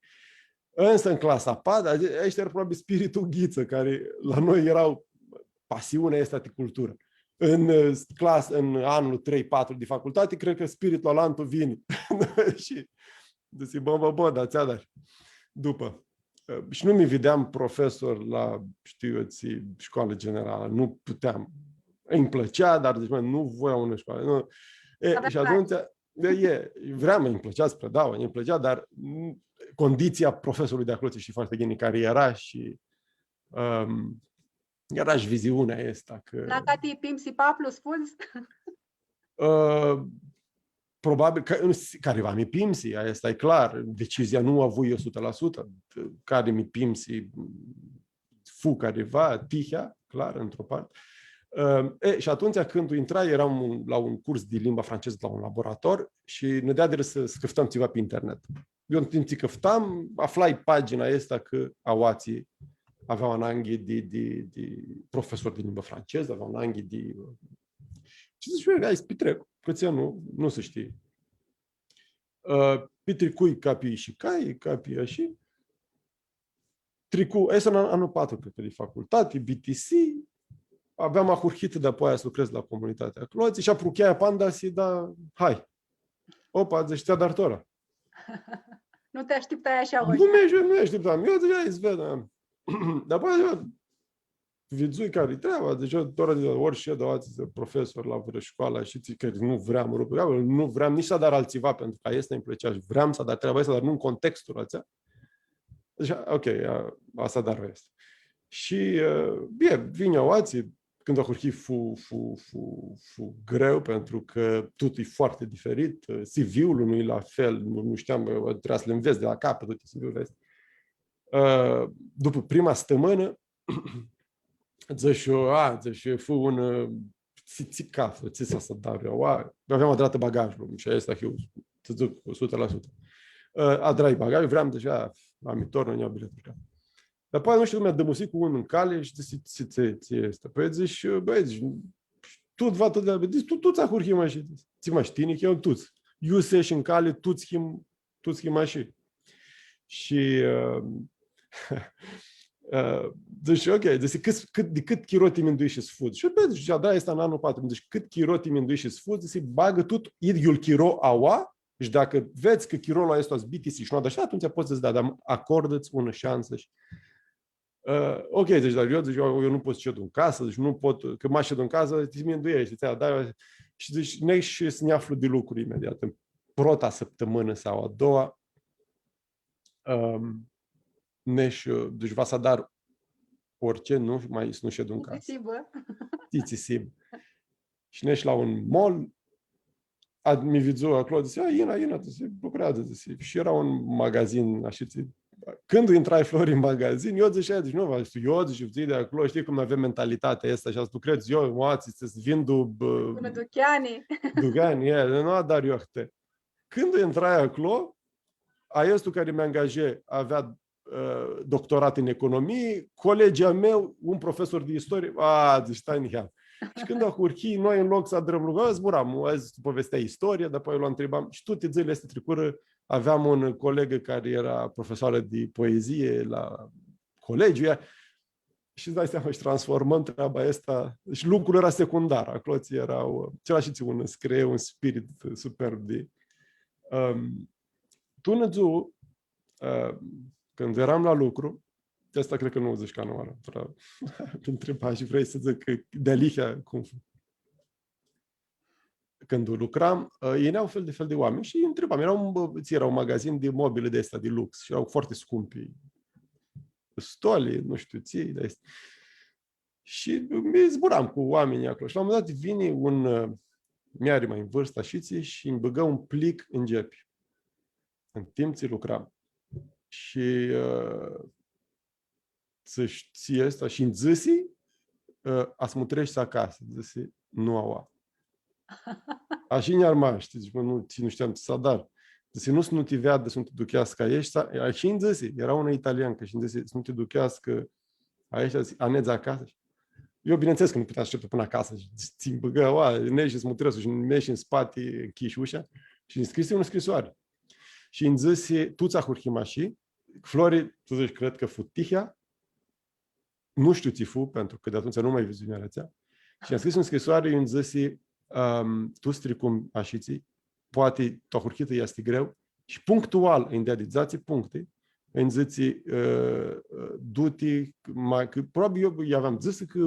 Însă în clasa a patra, aeshti eara probabil spiritul Ghiță, care la noi era pasiunea aestã de cultură. În, ã, clas-, în anul trei patru de facultate, cred că spiritul alantu vine. Și dzãsi, bã, bã, bã, dar tsi adari. Dupã. Ã, shi nu mi videam profesor la, shtiu eu tsi, școală generală. Nu puteam. Îmi plăcea, dar dzãc, mã, nu voi unã școală. Nu. E, aveam și atunci, e, e, vream, îmi plăcea să predau, îmi plăcea, dar, m, condiția profesorului de acolo, știi foarte bine, care era și, ãm, era și viziunea aestã, cã... La cati pimsi paplu s-fudz? Ã, probabil cã, nu shtiu, cariva mi pimsi, aestã e clar, decizia nu u avui eu o sutã la sutã, cari mi pimsi, fu cariva, tihea, clar, într-o parte. Ã, e, shi atumtsea cãndu intrai, eram un, la un curs di limba franceză la un laborator shi nã deadirã s-, s-cãftãm tsiva pi internet. Eu, în timp ce căftam, aflai pagina aestã cã aoatsi avea ananghi di, di, di profesor di limbã franceză, avea ananghi di... Shi dzãc, „Hai, s-pitrec, cã tsi nu, nu se shtii.” Ã, pitricui capi shi cai, capi ashi. Tricu, aestã eara anlu patru, cred cã, di facultati, B T C, aveam ahurhitã dapoaia s-lucredz la comunitatea aclo, shi aprucheai apandisi, da, hai. Opa, dzãc, tsi adari tora? Nu ti ashtiptai ashi, Nu mi ashtiptam, nu mi ashtiptam. Eu dzãc, „Hai, s-ved.” Dapoaia eu vidzui cari-i treaba, deci eu tora di ori shed aoatsi profesor la vãrã shcoalã shi dzãc cã nu vream, rup, nu vream nitsi s-adar altsiva, pentru cã aestã nji plãtsea shi vream s-adar treaba aestã, dar nu în contextul atsea. Deci, ok, a, aestã adar aestã. Shi, ã, bine, vini aoatsi, cãndu ahurhii fu, fu, fu, fu greu, pentru cã totul e foarte diferit, ã, C V-ul nu e la fel, nu, nu shtiam, ã, trebuia s-li nvets di la capăt, tuti C V-urile aesti. Ã, dupã prima stãmãnã, dzãsh eu, a, dzãsh eu, fu un, ã, tsi, tsi caftu, tsi s-adar eu, a, aveam adratã bagajlu, shi aestã hiu, s-dzãc, o sutã la sutã. Ã, adrai bagajlu, vream, dzãsh, a, am mi tornu, nj-ljau biletul. Dar apoi, nu shtiu, mi adãmusii cu un tu cali shi dzãsi, „Tsi, tsi, tsi easti?” Pãi dzãsh, „Bãi”, dzãc, „tu va tut, dzãc, tu, tuts ahurhim ashi, tsi ma shtii, eu tuts. Iu s-eshi tu cali, tuts him, tuts him ashi.” Shi, ã, ã, dzãsh, „Ok”, dzãsi, „Cãt, cãt, di cãt chiro ti minduishi s-fudz?” Shi, „Bãi”, dzãc, „Da, easti anlu patru.” Dzãc, „Cãt chiro ti minduishi s-fudz?” Dzãsi, „Bagã tut idyiul chiro aua, shi dacã vedz cã chirolu aestu s-biti shi nu adari, atumtsea pots s-da, dar acordã-ts unã shansã.” Shi, ã, „Ok”, dzãc, „Dar eu”, dzãc, „eu, eu nu pot s-shed tu casã, dzãc, nu pot, cã ma shed tu casã, ti mindueshti, tsi, da.” Shi dzãc, „Nesh s-nj-aflu di lucru imediat, tu prota sãptãmãnã sau a doua, ãm, nesh, dzãc, va s-adar orice, nu, ma s-nu shed tu casã.” Tsi s-hibã. Tsi, tsi s-hibã. Shi nesh la un mall, a, mi vidzu aclo, dzãsi, „A, yinã, yinã, dzãsi, lucreadzã”, dzãsi. Shi eara un magazin, ashi, tsi, cãndu intrai, Flori, tu magazin, eu dzãsh, „Dzãc, nu, va, eu”, dzãc, „Shi di aclo, shtii cum avem mentalitatea aestã, ashi, s-lucredz eu, aoatsi, s-vindu, bã, ducheani. Ducheani, e, nu adar eu ahãti.” Cãndu intrai aclo, aestu cari mi angaje avea, ã, doctorat în economie, colegii a mei, un profesor de istorie, a, dzãsh, „Stai niheam.” Shi cãndu ahurhii, noi, în loc s-adrãm lucru, zburam, aoatsi povestea istoria, dar apoi lu ntribam. Shi tuti dzãlili aesti tricurã, aveam un colegã cari eara profesoarã di poezie la colegiu, ea, shi îți dai seama, shi transformãm treaba aestã. Shi lucrul eara secundar, aclo tsi eara, tsi eara shi tsi un, s-creee un spirit superb di, ãm, tu unã dzuã, ã, cãndu eram la lucru, aestã cred cã nu u dzãsh canãoarã, tora mi ntribash shi vrei s-dzãc cã dealihea cum fu. Cãndu lucram, ã, yinea fel di fel di oaminj shi lji ntribam. Eara un, bã, tsi, eara un magazin di mobili di aesti di lux shi eara foarte scumpi. Stoli, nu shtiu tsi, di aesti. Shi mi zburam cu oaminjlji aclo. Shi la un moment dat vini un, ã, mi-ari ma în vârstă, ashitsi, shi nji bãgã un plic tu gepi, în timp tsi lucram. Shi, ã, „Tsi shtii aestã?” Shi nji dzãsi, „Ã, a s-mutreshti acasã.” Dzãsi, „Nu aua.” Ashi nj-armash, shtii, dzãc, „Bã, nu, tsi, nu shteam tsi s-adar.” Dzãsi, „Nu, s-nu ti veadã, s-nu ti ducheascã aeshti.” Ashi nji dzãsi, eara unã italiancã shi nji dzãsi, „S-nu ti ducheascã aeshti, anedz acasã.” Eu, bineînțeles cã nu puteam s-ashteptu pãnã acasã. Shi tsi nji bãgã, aua, nesh s-mutrescu shi nesh tu spati, nchish usha shi nji scrisi unã scrisoari. Shi nji dzãsi, „Tuts ahurhim ashi, Flori, tu dzãts, cred cã fu tihea, nu shtiu tsi fu, pentru cã di atumtsea nu ma vidzui atsea.” Shi nj-a scris unã scrisoari, nji dzãsi, ãm, „Tuts tricum ashitsi, poati tu ahurhitã easti greu.” Shi punctual, nji deadi dzatsi puncti, nji dzãtsi, ã, ã, „Du-ti, ma, cã probabil eu lj-aveam dzãsã cã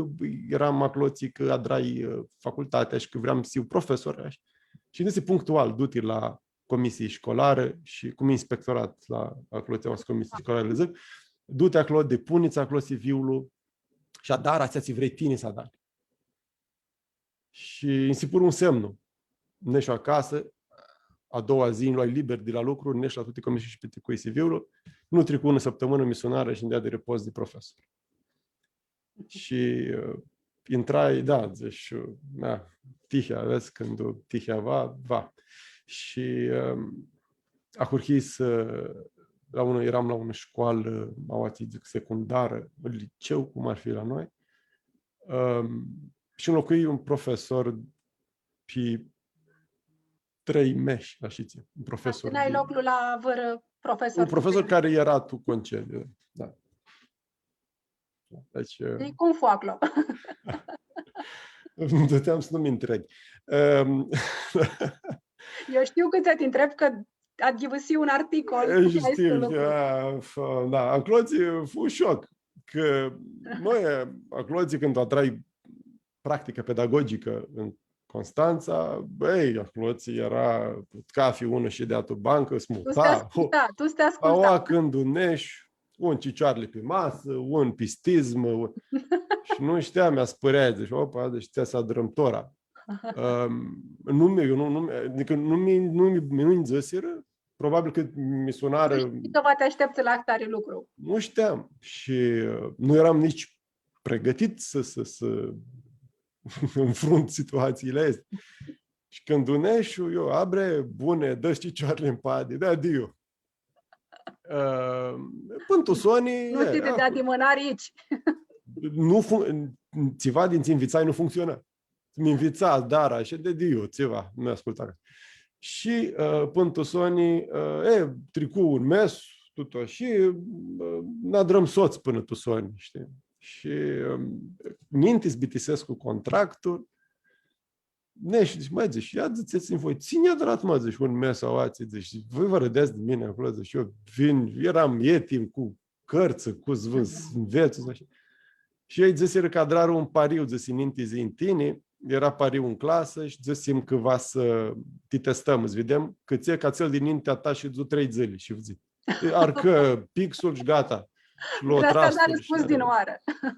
eram aclo, tsi, cã adrai, ã, facultatea shi cã vream s-hiu profesor, ashi.” Shi nji dzãtsi punctual, „Du-ti la comisii școlare shi cum inspectorat la aclo, tsi eara comisii școlare, lã dzãc, du-ti aclo, depuni-ts aclo C V-ul shi adarã atsea tsi vrei tini s-adari.” Shi nji si pãru un semnu. Neshu acasã, a doua zi, nj-loai liber di la lucru, nesh la tuti comisii shi pitricui C V-ul. Nu tricu unã sãptãmãnã, mi sunarã shi nj-deadi repost di profesor. Shi, ã, intrai, da, dzãsh, ã, da, tihea, vedz, cãndu tihea va, va. Shi, ã, ahurhii s-, la unã, eram la unã shcoalã, aoatsi dzãc, secundarã, liceu, cum ar fi la noi, ã, shi nlocui un profesor pi trei mesh, ashitsi, un profesor. Tsinai di loclu la vãrã profesor. Un profesor cari eara tu concediu, da. Deci, ã, e cum fu aclo? Duteam s-nu mi ntreb. Ãm, eu shtiu cã tsã ti ntreb cã aghivãsii un articol. E, shtiu, da, f-, da, aclotsi fu shoc. Cã, mã, aclotsi cãndu adrai practicã pedagogicã tu Constantsa, bãi, aclotsi eara, cafi unã shidea tu bancã, s-muta. Tu s-ti asculta, tu s-ti asculta. Aua cãndu nesh, un cicioarli pi masã, un pi stizmã, un... Shi nu shtiam, mi aspãrea, dzãsh, opa, deci tsi s-adrãm tora. Ãm, nu mi, eu nu, nu mi, adicã nu mi, nu mi, nu-nj dzãsirã, probabil cã mi sunarã. Nu shtii cã va ti ashteptsã la ahtari lucru. Nu shtiam. Shi, ã, nu eram nitsi pregãtit s-, s-, s-nfrunt situatsiili aesti. Shi cãndu neshu, eu, a, bre, bune, dã-ts cicioarli mpadi, da, adio. Ã, pãn tu soni, nu shtii, e, di, a, di mãnari aici. Nu fun-, tsiva di tsi nvitsai nu functsiona. Mi nvitsa, dar ashi, di, di iu, tsiva, nu asculta. Shi, ã, pãn tu soni, ã, e, tricu un mes, tut ashi, ã, n-adrãm sots pãnã tu soni, shtii? Shi, ãm, ninti s-bitisescu contractul, nesh, dzãc, mã, dzãc, ia dzãtsets-nji voi, tsi nj-adrat, mã, dzãc, un mes aoatsi, dzãc, voi vã rãdeats di mini aclo, dzãc, eu vin, eram etim cu cãrtsã, cu s-, s-nvets, ashi. Shi elj dzãsirã cã adrarã un pariu, dzãsi, ninti s-yinj tini, eara pariu tu clasã shi dzãsim cã va s-ti testãm, s-videm, cã tsi, cã atsel di ninti a ta shidzu trei dzãli shi fudzi. Arcã pixul shi gata. Shi lo trastul shi spus din oarã.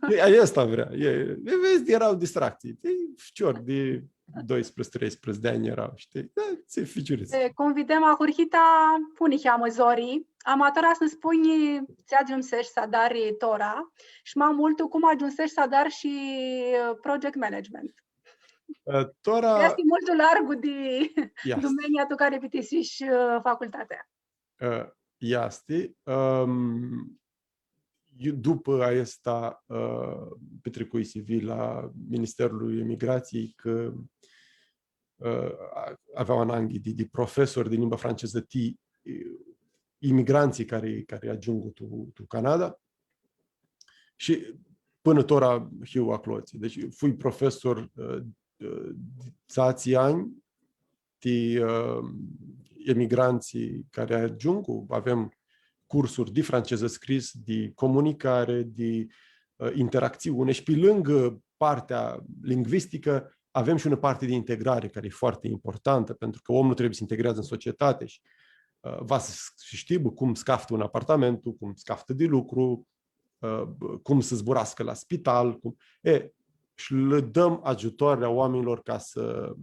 E, aestã vrea. E, e, vedz, eara distractsii. E, ficiori di doisprãdzatsi, treisprãdzatsi di anj eara, shtii? Da, tsi ficiurits. E, cum videm, ahurhita fu niheamã zori. Ama tora s-nã spunj tsi agiumsesh s-adari tora shi ma multu cum agiumsesh s-adari shi, ã, project management. Ã, tora easti multu largu di, ia, dumenia tu cari bitisish, ã, facultatea. Ã, easti, ãm, iu-, dupã aestã, ã, pitricui C V la Ministerlu Emigratsiei, cã, ã, a-, avea ananghi di, di profesori di limba francezã ti, ã, imigrantsãlj cari, cari agiungu tu, tu Canada. Shi pãnã tora hiu aclotsi. Deci, fui profesor, ã, ã, dzatsi anj, ti, ã, emigrantsãlj cari agiungu, avem cursuri di francezã scris, di comunicare, di, ã, interacțiune shi pi lãngã partea lingvisticã avem shi unã parti di integrari cari e foarte importantă, pentru că omul trebuie să se integrează în societate și, ã, va s-, s-shtii cum s-caftã un apartamentu, cum s-caftã di lucru, ã, cum s-zburascã la spital, cum, e, shi lã dãm agiutor a oaminjlor ca s-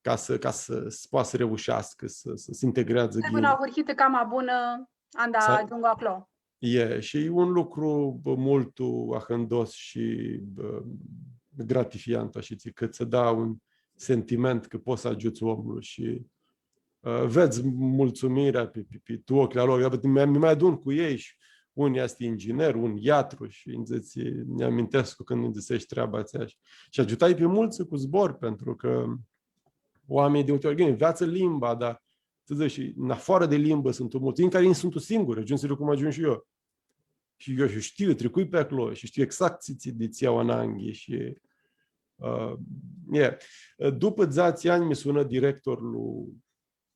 ca s-, ca s-, s-poatã s-reușeascã, s-, s-, s-integreadzã ghini. Ai unã ahurhitã cama bunã, anda agiungu aclo. E, shi e un lucru, bã, multu ahãndos shi, bã, gratifiant, ashitsi, cã tsã da un sentiment cã pots s-agiuts omlu shi, ã, vedz mulțumirea pi, pi, pi, tu ocljilor a lor. Mi, mi ma adun cu elj shi un easti inginer, un iatru shi nji dzãtsi, nj-amintescu cãndu nji dzãseshi treaba atsea shi, shi agiutai pi multsã cu zbor, pentru cã oaminjlji di multi ori, ghini, nveatsã limba, dar, s-dzãc, shi în afară de limbă sunt mulți, în care sunt singuri, agiumsirã cum agiumshu shi eu. Shi eu shi shtiu, tricui pi aclo shi shtiu exact tsi, tsi, di tsi au ananghi shi, ã, e. Dupã dzatsi anj mi sunã directorlu,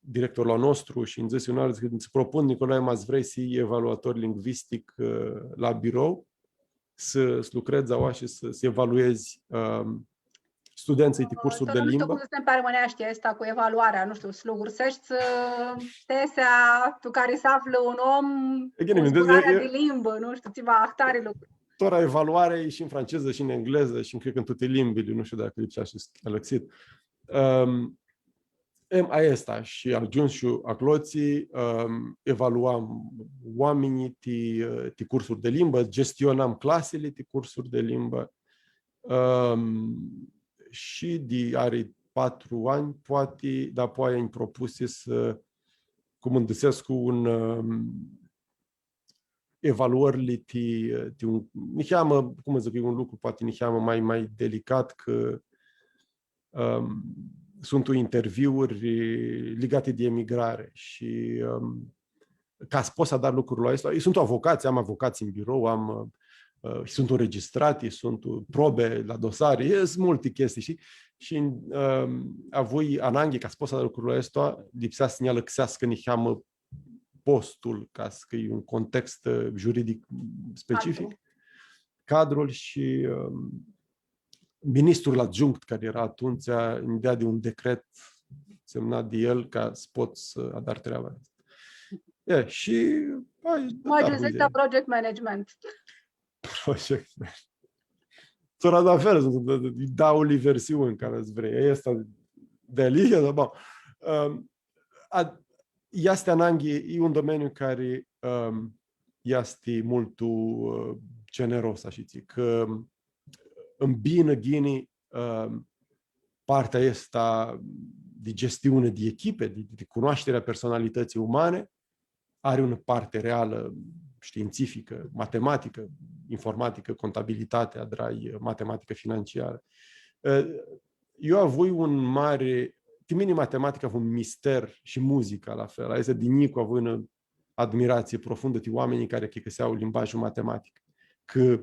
directorlu a nostru shi nji dzãsi unã oarã, dzãsi, „Îți propun, Nicolae, ma s-vrei s-hii evaluator lingvistic, ã, la birou, s-, s-lucredz aua shi s-, s-evaluezi, ã, studentsãlj ti cursuri di limbã.” Tot nu shtiu cum s-dzãtsem pi armãneashti aestã cu evaluarea, nu shtiu, s-lugurseshti, ã, tesea tu cari s-aflã un om cu zburarea di limbã, nu shtiu, tsiva ahtari lucru. Tora evaluarea e shi tu francezã, shi tu englezã, shi cred cã tu tuti limbili, nu shtiu dacã lipseashti s-alãxit. Ãm, Em, aestã, shi agiumshu aclotsi, ãm, evaluam oaminjlji ti, ã, ti cursuri di limbã, gestionam clasili ti cursuri di limbã. Ãm, shi di ari patru anj, poati, dapoaia nj-propusi s-, cum ãndãsescu un, ãm, evaluãrli ti, ti un, niheamã, cum dzãc, e un lucru poati niheamã ma, ma delicat, cã, ãm, suntu interviuri ligati di emigrari shi, ãm, ca s-pots s-adari lucrul aestu, suntu avocats, am avocats în birou, am, ã, suntu înregistrati, suntu probe la dosari, e, suntu multi chestii, shtii? Shi, ãm, avui ananghi ca s-pots s-adari lucrul aestu, lipsea s-nj-alãxeascã niheamã postul, ca s-, cã e un context, ã, juridic specific, cadrul shi, ãm, ministrul adjunct cari eara atumtsea, nji deadi un decret semnat di el ca s-pot s-adar treaba aestã. E, shi, ai, Cum agiumseshti la project management? Project management. Tora la fel, suntu, da, da, da, versiuni cari s-vrei. Aestã di alihea, da, bon. Ãm, a, easti ananghi, e un domeniu cari, ãm, easti multu, ã, generos, ashitsi, cã ãmbinã ghini, ãm, partea aestã di gestiune di echipe, di, di cunoașterea personalității umane, ari unã parti realã, shtiintsificã, matematicã, informaticã, contabilitate, adrai, matematicã financiarã. Ã, eu avui un mari, ti mini matematica fu un mister shi muzica la fel. Aestã di njicu avui unã admiratsii profundã ti oaminjlji cari achicãsea limbajlu matematic. Cã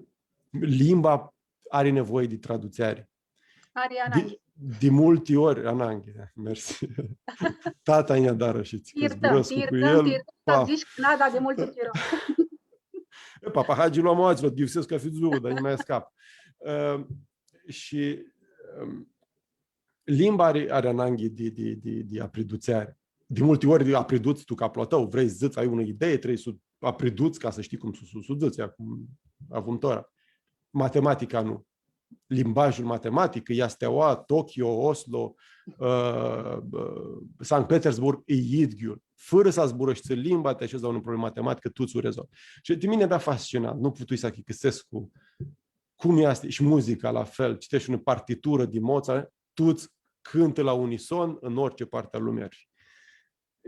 limba ari nevoie di tradutsiari. Ari ananghi. Di, di multi ori, ananghi, da, mersi. Tata nj-adarã shi tsi, cã zburãscu cu el. Ti iertãm, ti iertãm, dzãsh cã nada di multi ori. E, Papahagi lu am aoatsi, lu ghivãsescu cathi dzuã, dar nu ma scap. Ã, shi, ãm, limba ari, ari ananghi di, di, di, di apridutsiari. Di multi ori apriduts tu caplu a tãu, vrei s-dzãts, ai unã idee, trebuie s-apriduts ca s-shtii cum s-, s-, s-dzãts, ia cum avum tora. Matematica nu. Limbajlu matematic, easti aoa, Tokyo, Oslo, ã, ã, Sankt Petersburg, e idyiul. Fãrã s-zburãshti limba, ti ashedz la unã problemã matematicã, tuts u rezolvi. Shi ti mini eara fascinant, nu putui s-achicãsescu cum easti, shi muzica la fel, citeshti unã partiturã di Mozart, tuts cãntã la unison în orice parte a lumii ar fi.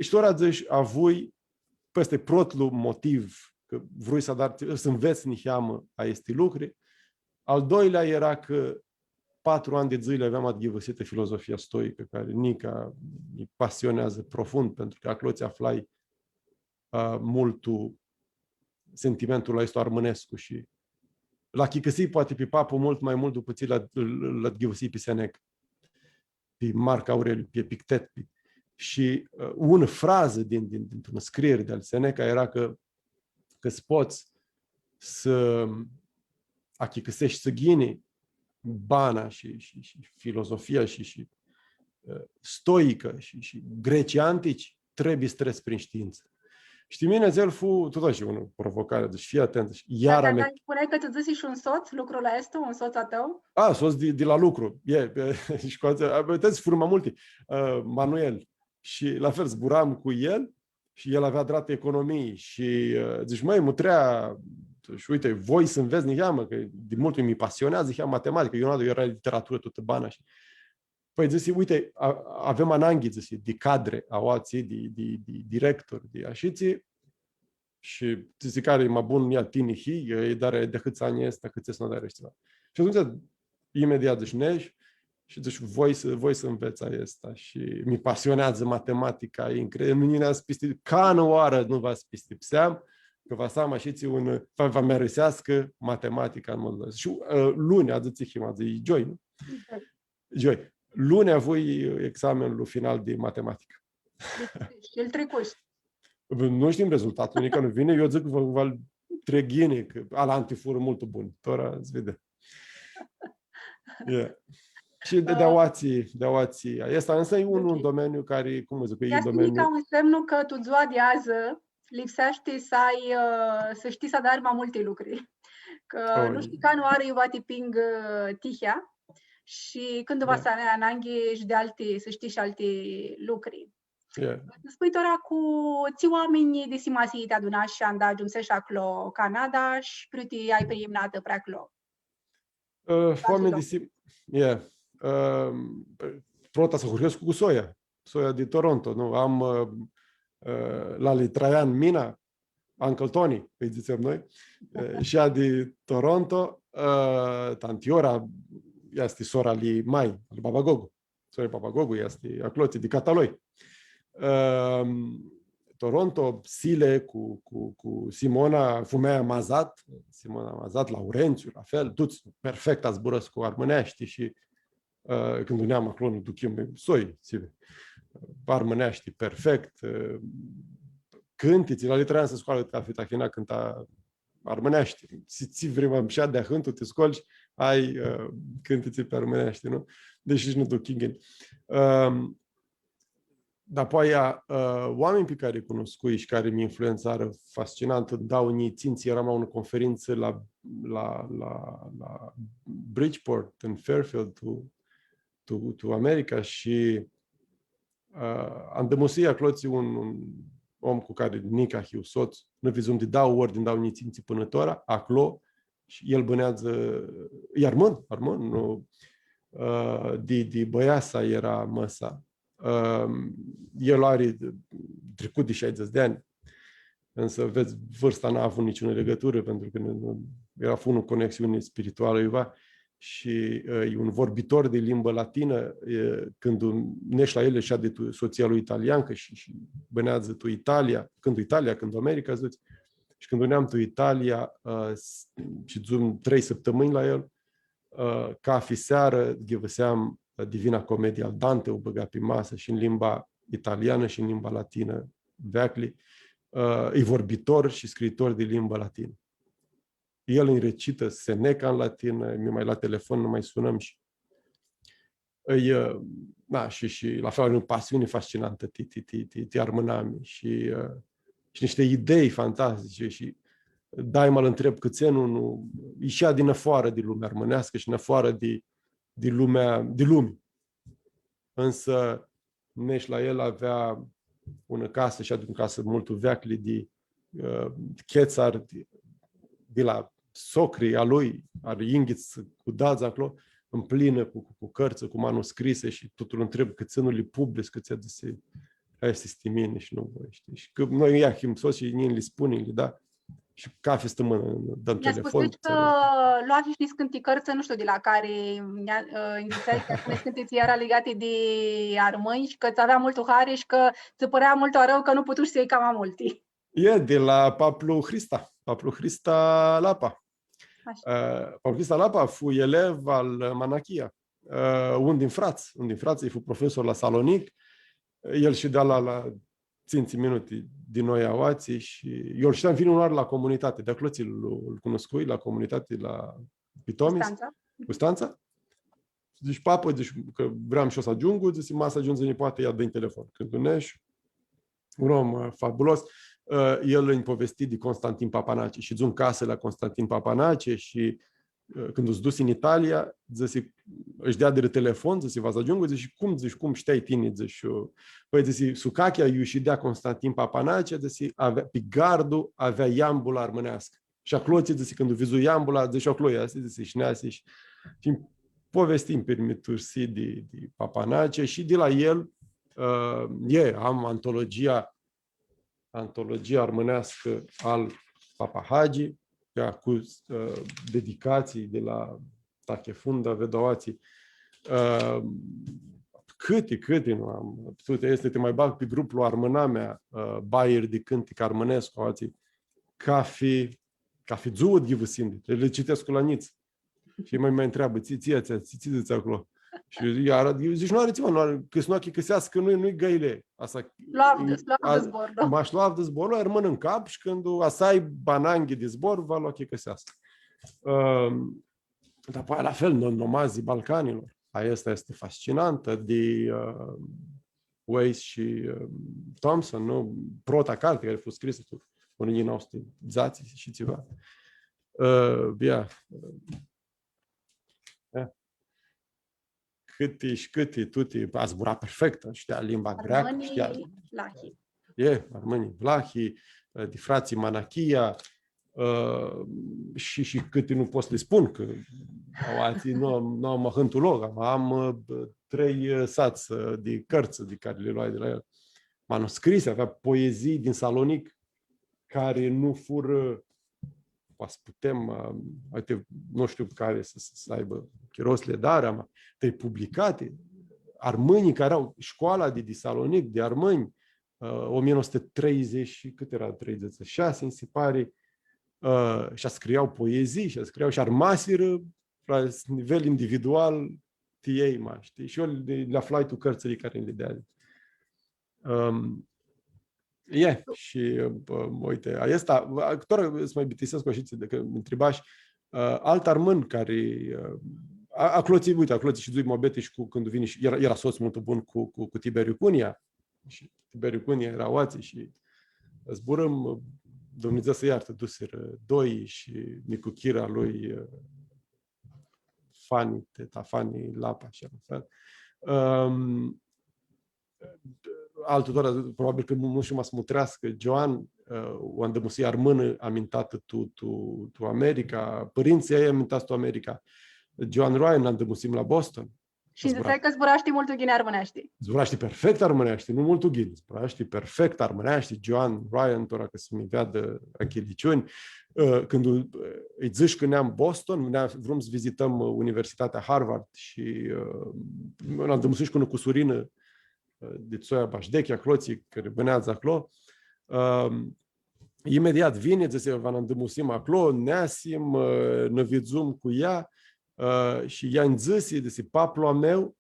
Shi tora dzãsh, avui, aestu e protlu motiv, cã vrui s-adar, s-nvets niheamã aesti lucri. Al doilea eara cã patru anj di dzãli aveam adghivãsitã filozofia stoicã, cari nica mi pasioneadzã profund, pentru cã aclotsi aflai, ã, multu sentimentul aestu armãnescu shi l-achicãsii poati pi papu multu ma multu dupã tsi l-, l-, l-adghivãsii pi Seneca, pi Marc Aureliu, pi Epictet, pi, shi, ã, unã frazã din, din, dintr-unã scrieri di al Seneca eara cã, cã s-pots s-achicãseshti ghini bana shi, shi, shi filozofia shi, shi, ã, stoicã shi, shi grecii antici, trebuie s-trets prin shtiintsã. Shi ti mini atsel fu, tut ashi, unã provocari, dzãsh, fii atent. Shi iara... Dar, dar spuneai cã tsã dzãsi shi un sots lucrul aestu, un sots a tãu? A, sots di, di la lucru. E, e, shi cu atsel, a, putem s-furma multi. Ã, Manuel. Shi la fel, zburam cu el shi el avea adratã economii shi, ã, dzãsh, mãi, mutrea, shi uite, voi s-nvets niheamã, cã di multu mi pasioneadzã niheamã matematica, eu, eu earam literaturã tutã bana shi Pãi, dzãsi, uite, a-, avem ananghi, dzãsi, di cadre, aoatsi, di, di, di directori, di ashitsi, shi dzãsi, cari e ma bun, ia tini hii, e, dar di ahãts anj easti, ahãts easti, nu adari tsiva. Shi atumtsea, imediat, dzãsh, nesh, shi dzãsh, voi s-, voi s-nvets aestã. Shi mi pasioneadzã matematica, e incredibil. Mini va s-pisti-, canãoarã nu va s-pistipseam, cã va s-am ashitsi un, va, va mi arãseascã matematica în modul ăsta. Shi, ã, luni, adzã tsi him, adzã e gioi, nu? Exact. Gioi. Luni avui examenul final di matematicã. Deci, shi-l tricushi. Nu shtim rezultatul, nica nu vini, eu dzãc cã va, va-l trec ghini, cã alanti furã multu buni. Tora s-vede. E. Shi di, di aoatsi, di aoatsi. Aestã însã e un, un domeniu cari, cum dzãc, e un domeniu... Easti nica un semnu cã tu dzua di adzã lipseashti s-ai, ã, s-shtii s-adari ma multi lucri. Cã nu shtii canãoarã iu va ti pingã, ã, tihea. shi cãndu va s-ai ananghi shi di alti, s-shtii shi alti lucri. Spui tora cu tsi oaminj di simasii ti adunash anda agiumsesh aclo, Canada, shi pri tsi ai priimnatã pri aclo? Ã, oaminj di sim-, yeah. Ã, prota s-ahurhescu cu soia. Soia di Toronto, nu? Am, ã, ã, lali Traian Mina, Uncle Tony, ãlj dzãtsem noi, ã, shi ea di Toronto, ã, tanti Iora, easti sora ali mai, ali baba Gogu. Sora baba Gogu easti aclotsi, di Cataloi. Ã, Toronto, Sile cu, cu, cu Simona, fumealja Mazat, Simona Mazat, Laurențiu, la fel, tuts perfect zburãscu armãneashti shi, ã, cãndu neam aclo, nã ducheam, soi, tsi, armãneashti perfect, ã, cãntitsi, lali Traian s-scoalã cafi tahina cãnta armãneashti. Tsi, tsi vrei ma mushat di ahãntu, ti scolj, ai, ã, cãntitsi pi armãneashti, nu? Deci nã ducheam ghini. Ã, Dapoaia, ã, oaminj pi cari lj-cunuscui shi cari mi influentsarã fascinant, tu dauã njilji tsintsi earam la unã conferintsã la, la, la, la Bridgeport, tu Fairfield, tu, tu, tu America shi, ã, andãmusii aclotsi un, un om cu cari nica hiu sots, nã vidzum di dauã ori, din dauã njilji tsintsi pãnã tora, aclo, shi el bãneadzã, e armãn, armãn, nu, ã, di, di Bãiasa eara mã-sa. Ã, el ari tricut di shaidzãts di anj. Însă, vedz, vârsta n-a avut niciunã legătură, pentru că nu, nu, era, fu unã conexiune spirituală, iuva, și, ã, e un vorbitor de limbă latină, e, cãndu nesh la el, shi di tu, soția lui italiancă și, și băneadză tu Italia, cãndu Italia, cãndu America, dzãts. Shi cãndu neam tu Italia, ã, s-, shidzum trei sãptãmãnj la el, ã, cafi searã ghivãseam, ã, Divina Comedie al Dante, u bãga pi masã shi în limba italianã shi în limba latinã, veaclji, ã, e vorbitor shi scriitor di limba latinã. El nji recitã Seneca în latinã, mi ma la telefon, nã ma sunãm shi, ã, na, shi, shi la fel ari unã pasiuni fascinantã ti, ti, ti, ti, ti armãnami shi, ã, shi nishti idei fantastice shi daima lu ntreb cãtse nu, nu, ishea di nafoarã di lumea armãneascã shi nafoarã di, di lumea, di lumi. Însă, nesh la el avea unã casã, shi adicã unã casã multu veaclji di, ã, chetsari di, di la socrii a lui, ari yinghits cu dadz aclo, mplinã cu, cu, cu cãrtsã, cu manuscrise shi tutu lu ntreb cãtse nu li publici, cãtse, dzãsi, aestã easti ti mini shi nu voi, shtii? Shi cã noi, ia, him sots shi nji li spunem, li, da? Shi cafi stãmãnã dãm telefon. Nj-a spus cã loash shi niscãnti cãrtsã, nu shtiu di la cari, nj-a, ã, nji dzãtsea cã niscãnti tsi eara ligati di armãnj shi cã tsã avea multu hari shi cã tsã pãrea multu arãu cã nu putush s-ljai cama multi. E, di la paplu Hrista, paplu Hrista Lapa. Ashã. Ã, paplu Hrista Lapa fu elev al Manachia. Ã, un din frats, un din frats, el fu profesor la Salonic. El shidea la, la tsintsi minuti di noi aoatsi shi eu lu shteam, vini unã oarã la comunitati, di aclo tsi lu, lu cunuscui, la comunitati, la Pitomis, Custantsa. Custantsa. Dzãsh, papã, dzãsh, cã vream shi eu s-agiungu, dzãsi, ma s-agiundzi nipoati, ia dã-nj telefon. Cãndu nesh, un om, ã, fabulos, ã, el nji povesti di Constantin Papanace, shidzum casã la Constantin Papanace shi, ã, cãndu s-dusi tu Italia, dzãsi, ãsh deadirã telefon, dzãsi, va s-agiungu, dzãsi, cum, dzãsi, cum shteai tini, dzãsi, pãi, dzãsi, sucachea iu shidea Constantin Papanace, dzãsi, avea, pi gardu avea iambula armãneascã. Shi aclo, tsi dzãsi, cãndu vidzu iambula, dzãsi, aclo easti, dzãsi, shi neasi shi, shi povestim pirmitursii di, di Papanace shi di la el, ã, e, am antologia, antologia armãneascã al Papa Hagi, ea cu, ã, dedicatsii di la Tache Funda, vedz aoatsi. Ã, cãti, cãti nu am, tu, easti, ti ma bag pi gruplu Armãnamea, ã, bairi di cãntic armãnescu, aoatsi, cafi, cafi dzuã ghivãsim, li citescu la njits. Shi ma, ma ntreabã, tsi, tsi, tsi, tsi, tsi dzãts aclo? Shi iara, eu dzãc, nu ari tsiva, nu ari, cã s-nu achicãseascã, nu, nu-i gãile. Asta, s-lu avdã, s-lu avdã zborlu. Ma s-lu avdã zborlu, armãn tu cap shi cãndu va s-aibã ananghi di zbor, va lu achicãseascã. Ãm, dar, pãi, la fel, no-, Nomadzii Balcanilor. Aestã easti fascinantã, di, ãm, Weiss shi, ãm, Thompson, nu? Prota carti cari fu scrisã tu unã njilji nauã suti dzatsi shi tsiva. Ã, ia. Ã. cãti shi cãti, tuti, a zbura perfect, shtia limba greacã, shtia... Armãnjlji vlahi. E, armãnjlji vlahi, di fratslji Manachia, ã, shi, shi cãti nu pot s-li spun, cã aoatsi nu am, nu am ahãntu loc, am, am, ã, trei, ã, sats, ã, di cãrtsã di cari li loai di la el. Manuscrise, avea poezii din Salonic cari nu furã, poati s-putem, ã, uite, nu shtiu cari s-, s-, s-aibã chiro s-li adarã, ma trei publicati, armãnjlji cari au shcoala di, di Salonic, di armãnj, ã, o mie nouă sute treizeci, cãt eara, treizeci și șase, mi se pare, ã, shi scriau poezii, shi scriau shi armasirã la nivel individual, ti elj, ma, shtii? Shi eu li, li aflai tu cãrtsãli cari li deadi. Ãm, e, shi, ã, uite, aestã, tora s-ma bitisescu shi cã mi ntribash, ã, altu armãn cari, ã, a-, aclotsi, uite, aclotsi shidzui muabeti shi cu, cãndu vini shi, eara, eara sots multu bun cu, cu, cu Tiberiu Cunia, shi Tiberiu Cunia eara aoatsi shi zburãm, Dumnidzã s-lji iartã, dusirã doi shi nicuchira lui, ã, Fani, teta Fani Lapa, shi la fel. Ãm, altu tora, probabil cã nu, nu shtiu, ma s-mutreascã, Joan, ã, u andãmusii armãnã amintatã tu, tu, tu America, pãrintsãlj a ljei amintats tu America. Joan Ryan, andãmusim la Boston. Shi dzãtseai cã zburashti multu ghini armãneashti. Zburashti perfect armãneashti, nu multu ghini, zburashti perfect armãneashti, Joan Ryan, tora cã s-mi veadã achiliciuni. Ã, cãndu, ã, lji dzãsh cã neam Boston, nea-, vrum s-vizitãm, ã, Universitatea Harvard shi, ã, nã andãmusim shi cu unã cusurinã, ã, di tsoia Bajdechi, aclotsi, cari bãneadzã aclo. Ãm, imediat vini, dzãsi, va nã andãmusim aclo, neasim, ã, nã vidzum cu ea, ã, shi ea nj-dzãsi, dzãsi, paplu a meu,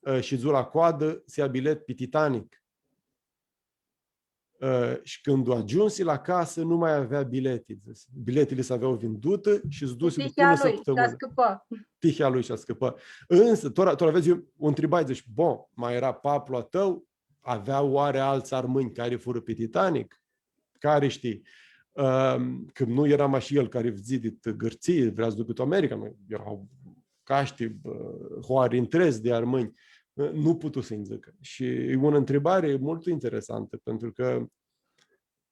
ã, shidzu la coadã s-ia bilet pi Titanic. Ã, shi cãndu agiumsi la casã, nu ma avea bileti, dzãsi. Biletili s-avea vindutã shi s-dusi dupã unã sãptãmãnã. Tihea lui shi ascãpã. Tihea lui shi ascãpã. Însă, tora, tora vedz, eu u ntribai, dzãsh, bon, ma eara paplu a tãu, avea oarã altsã armãnj cari furã pi Titanic? Cari shtii? Ãm, cã nu eara mash el cari fudzi dit Gãrtsii, vrea s-ducã tu America, ma eara, ca shtii, bã, hoari ntredz di armãnj. Ã, nu putu s-nji dzãcã. Shi e unã ntribari multu interesantã, pentru cã,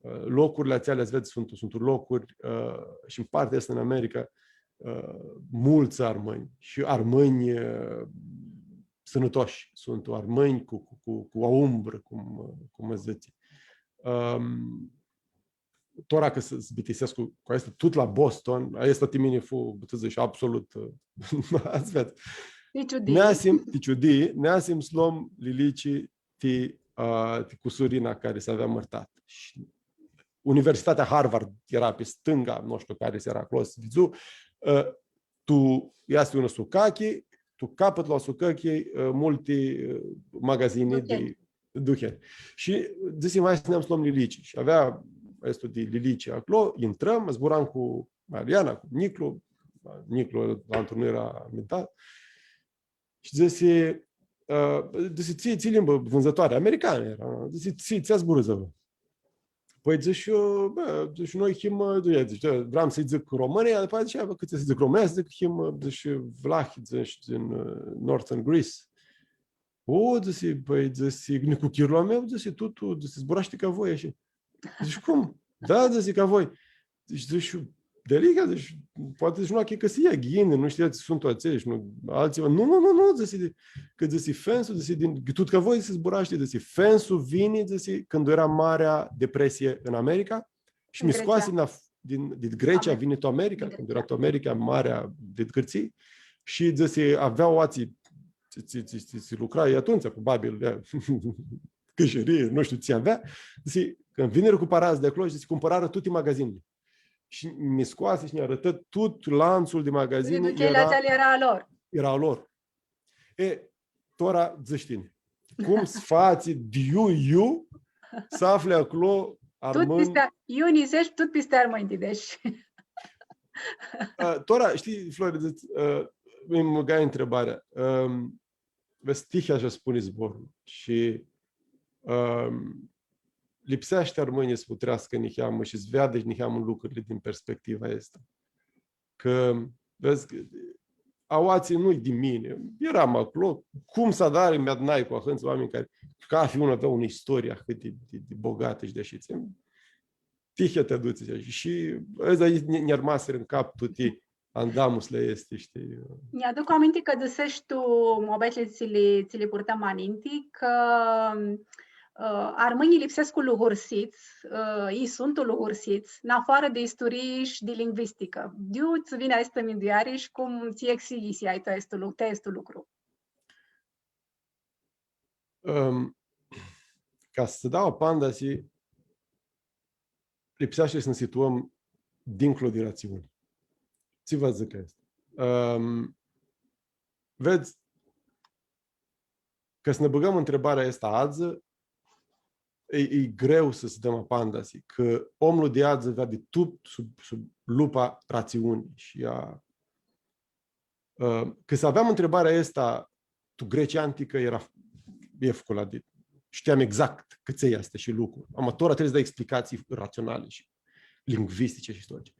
ã, locurli atseali, s-vedz, suntu, suntu locuri, ã, shi tu partea aestã tu America, ã, multsã armãnj shi armãnj, ã, sãnãtoshi, suntu armãnj cu, cu, cu, cu aumbrã, cum, cum s-dzãtsi. Ãm, tora cã s-, s-bitisescu cu, cu aestã, tut la Boston, aestã ti mini fu, putem s-dzãc, absolut, ã, s-vedz. Ti ciudii. Neasim, ti ciudii, neasim s-lom lilici ti, ã, ti cusurina cari s-avea mãrtatã. Shi Universitatea Harvard eara pi stãnga, nu shtiu cari eara aclo, s-vidzu, ã, tu, easti unã sucachi, tu capãtlu a sucachii, ã, multi, ã, magazini di ducheri. Shi dzãsi, ma s-neam s-lom lilici. Shi avea aestu di lilici aclo, intrãm, zburam cu Mariana, cu Niclu, Niclu, altu nu eara amintat. Shi dzãsi, ã, dzãsi, tsi, tsi limbã, vãndzãtoari, americanã eara, dzãsi, tsi, tsi zburãts? Pãi, dzãc, eu, bã, dzãc, noi him, ã, dzãc, vream s-lji dzãc romãnj, dupã atsea dzãc, bã, cãtse s-dzãc romãnj, dzãc, him, ã, dzãc, vlahi, dzãc, din, ã, Northern Greece. O, dzãsi, pãi, dzãsi, nicuchirlu a meu, dzãsi, tu, tu, dzãsi, zburashti ca voi, ashi. Dzãc, cum? Da, dzãsi, ca voi. Dzãc, dzãc, dealihea, dzãc, poati dzãc, nu achicãsii ghini, nu shtia tsi suntu atselj, nu, altsiva. Nu, nu, nu, nu, dzãsi, cã dzãsi, fensu, dzãsi, din, tut ca voi, dzãsi, zburashti, dzãsi, fensu vini, dzãsi, cãndu eara Marea Depresie în America shi mi scoasi din, din, din Grecia, vini tu America, cãndu eara tu America, marea di Gãrtsii, shi dzãsi, avea oatsi, tsi, tsi, tsi, tsi, tsi lucra atumtsea cu babil, cãsherii, nu shtiu tsi avea, dzãsi, cãndu vinirã cu paradz di aclo, dzãsi, cumpãrarã tuti magazinili. Shi mi scoasi shi nj-arãtã tut lanțul di magazini. Duchirli atseali eara a lor. Eara a lor. E, tora dzãts tini. Cum s-fatsi di iu, iu, s-afli aclo armãnj? Tut pisti, iu nisesh, tut pisti armãnj, deci. Ã, tora, shtii, Flori, dzãts, ã, mi bãgai ntribarea. Ãm, vedz, tihea ashi spuni zborlu. Shi, ãm, lipseashti armãnjlji s-mutreascã niheamã shi s-veadã niheamã lucrili din perspectiva aestã. Cã, vedz, cã aoatsi nu-i di mini. Earam aclo, cum s-adarã, mi adunai cu ahãntsã oaminj cari, cafi un avea unã istorie ahãt di, di, di bogatã shi di ashitsi. Tihea ti aduts, dzãtsi. Shi aestã nj-, nj-armasirã tu cap tuti andamusli aesti, shtii? Nj-aduc aminti cã dzãsesh tu muabetli tsi li, tsi li purtãm ma ninti, cã, ã, armãnjlji lipsescu lugursits, ã, i suntu lugursits, nafoarã di isturii shi di lingvisticã. Di iu tsã vini aestã mindueari shi cum tsi exigisi ai tu aestu lu-, ti aestu lucru? Ãm, ca s-dau apandisi, lipseashti s-nã situãm dincolo di ratsiuni. Tsi va dzãc aestã? Ãm, vedz, ca s-nã bãgãm ãntribarea aestã adzã, e, e greu s-, s-dãm apandisi, cã omlu di adzã avea di tut sub, sub lupa ratsiuni shi a Ã, cã s-aveam ãntribarea aestã, tu Grecia anticã eara efcula di, shtiam exact cãtse easti shi lucru. Ama tora trebuie s-dai explicatsii ratsionali shi lingvistice shi istorice.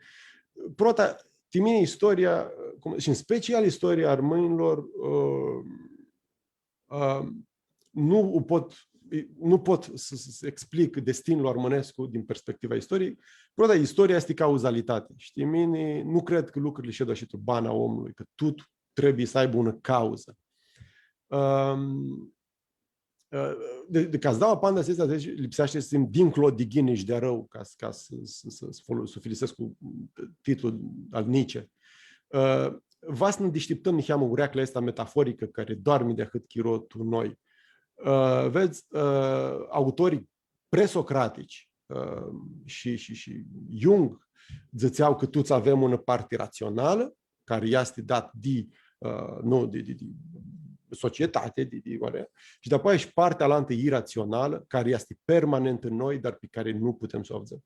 Prota, ti mini istoria, cum, shi în special istoria armãnjlor, ã, ã, nu u pot, nu pot s-, s-, s-explic destinul armãnescu din perspectiva istoriei. Prota, istoria easti cauzalitate. Shtii, mini nu cred cã lucrurli shed ashi tu bana omlui, cã tut trebuie s-aibã unã cauzã. Ãm, ã, di, di ca s-dau apandisi aestã, deci, lipseashti s-him dincolo di ghini shi di arãu, ca s-, ca s-, s-, s-, s-fol-, s-ufilisescu titlul al Nietzsche. Ã, va s-nã dishtiptãm niheamã ureaclea aestã metaforicã cari doarmi di ahãt chiro tu noi. Ã, vedz, ã, autorlji presocratici, ã, shi, shi, shi Jung dzãtsea cã tuts avem unã parti ratsionalã, cari easti dat di, ã, nu, di, di, di societate, di, di, oare, shi dapoaia shi partea alantã iratsionalã, cari easti permanent tu noi, dar pi cari nu putem s-u avdzãm.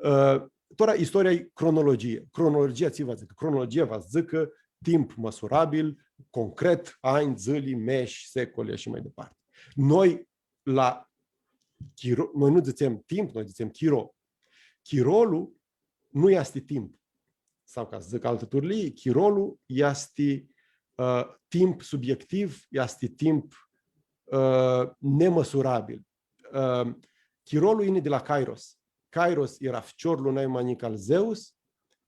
Ã, tora, istoria e cronologie. Cronologia tsi va dzãcã? Cronologia va dzãcã timp mãsurabil, concret, anj, dzãli, mesh, secoli shi mai departe. Noi, la chiro-, noi nu dzãtsem timp, noi dzãtsem chiro. Chirolu nu easti timp. Sau, ca s-dzãc altã turlii, chirolu easti, ã, timp subiectiv, easti timp, ã, nemãsurabil. Ã, chirolu yini di la Kairos. Kairos eara ficiorlu nai ma njic al Zeus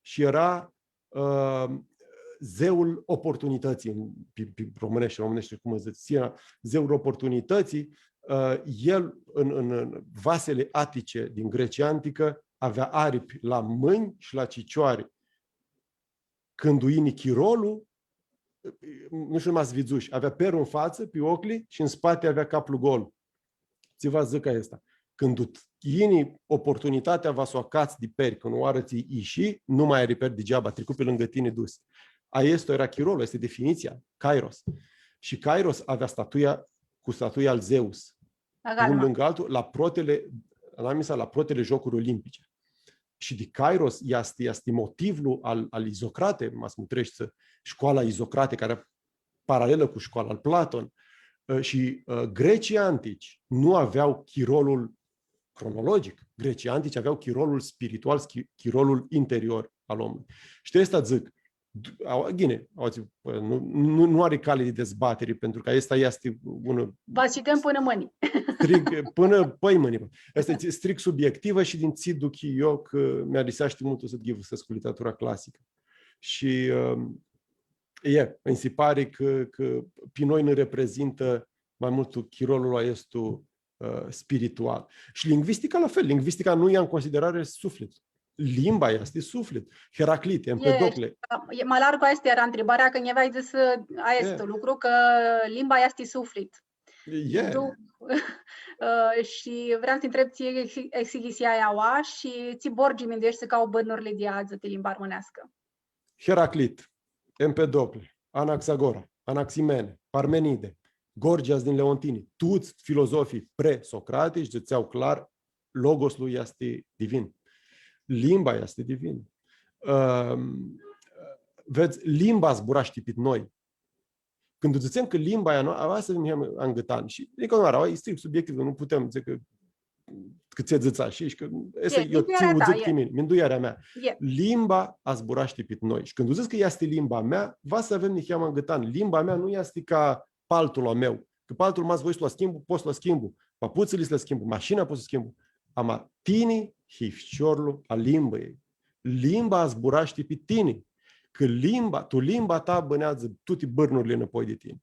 shi eara, ã, zeul oportunitãtsii, în, pi, pi romãneashti, romãneashti cum dzãts, eara zeul oportunitãtsii, ã, el în, în, în vasele atice din Grecia antică avea aripi la mãnj shi la cicioari. Cãndu yini chirolu, nu shtiu, ma s-vidzush, avea perlu în față, pi oclji, shi în spate avea caplu gol. Tsi va s-dzãcã aestã? Cãndu yini oportunitatea, va s-u acats di peri, cã unãoarã tsi ishi, nu mai ari peri digeaba, tricu pi lãngã tini, dusi. Aestu eara chirolu, easti definiția, Kairos. Shi Kairos avea statuia, cu statuia al Zeus. Agarma. Un lãngã altu, la protele, anamisa la protele Jocuri Olimpice. Shi di Kairos easti, easti motivlu al, al Isocrate, ma s-mutreshti shcoala Isocrate, cari e paralelã cu shcoala al Platon. Ã, shi, ã, grecii antici nu avea chirolul cronologic. Grecii antici avea chirolul spiritual, chi-, chirolul interior al omului. Shi di aestã dzãc, d-, au-, ghini, au dzãs, nu, nu, nu ari cali di dezbatiri, pentru cã aestã easti unã... Va s-shidem pãnã mãni. Strict, pãnã pãimãni. Aestã e strict subiectivã shi di tsi duc eu cã mi-ariseashti multu s-ghivãsescu literatura clasicã. Shi, ãm, e, nji si pari cã, cã pi noi nã reprezintã ma multu chirolul aestu, ã, spiritual. Shi lingvistica la fel. Lingvistica nu ia în considerare sufletul. Limba easti suflet. Heraclit, Empedocle. E, ma largu aestã eara ntribarea, cã nj-aveai dzãsã aestu lucru, cã limba easti suflet. E. Duh. Ã, shi vream s-ti ntreb tsi exi-, exighiseai aoa shi tsi borgi mindueshti cã au bãrnurli di adzã ti limba armãneascã. Heraclit, Empedocle, Anaxagora, Anaximene, Parmenide, Gorgias din Leontini, tuts filozofii presocratici dzãtsea clar, logoslu easti divin. Limba easti divin. Ãm, vedz, limba zburashti pit noi. Cãndu dzãtsem cã limba e a no-, a, va s-dzãtsem angãtan. Shi, adicã, nu, e strict subiectiv, nu putem, dzãc cã cã tsi dzãts ashi, shi cã, aestã e, eu tsi u dzãc ti mini, minduearea mea. Limba azburashti pit noi. Shi cãndu dzãc cã easti limba mea, va s-avem niheamã angãtan. Limba mea nu easti ca paltul a meu. Cã paltul ma s-voi s-lu schimbu, pot s-lu schimbu. Paputsãli s-li schimbu, mashina pot s-u schimbu. Ama tini hii ficiorlu a limbãljei. Limba azburashti pi tini. Cã limba, tu limba ta bãneadzã tuti bãrnurli nãpoi di tini.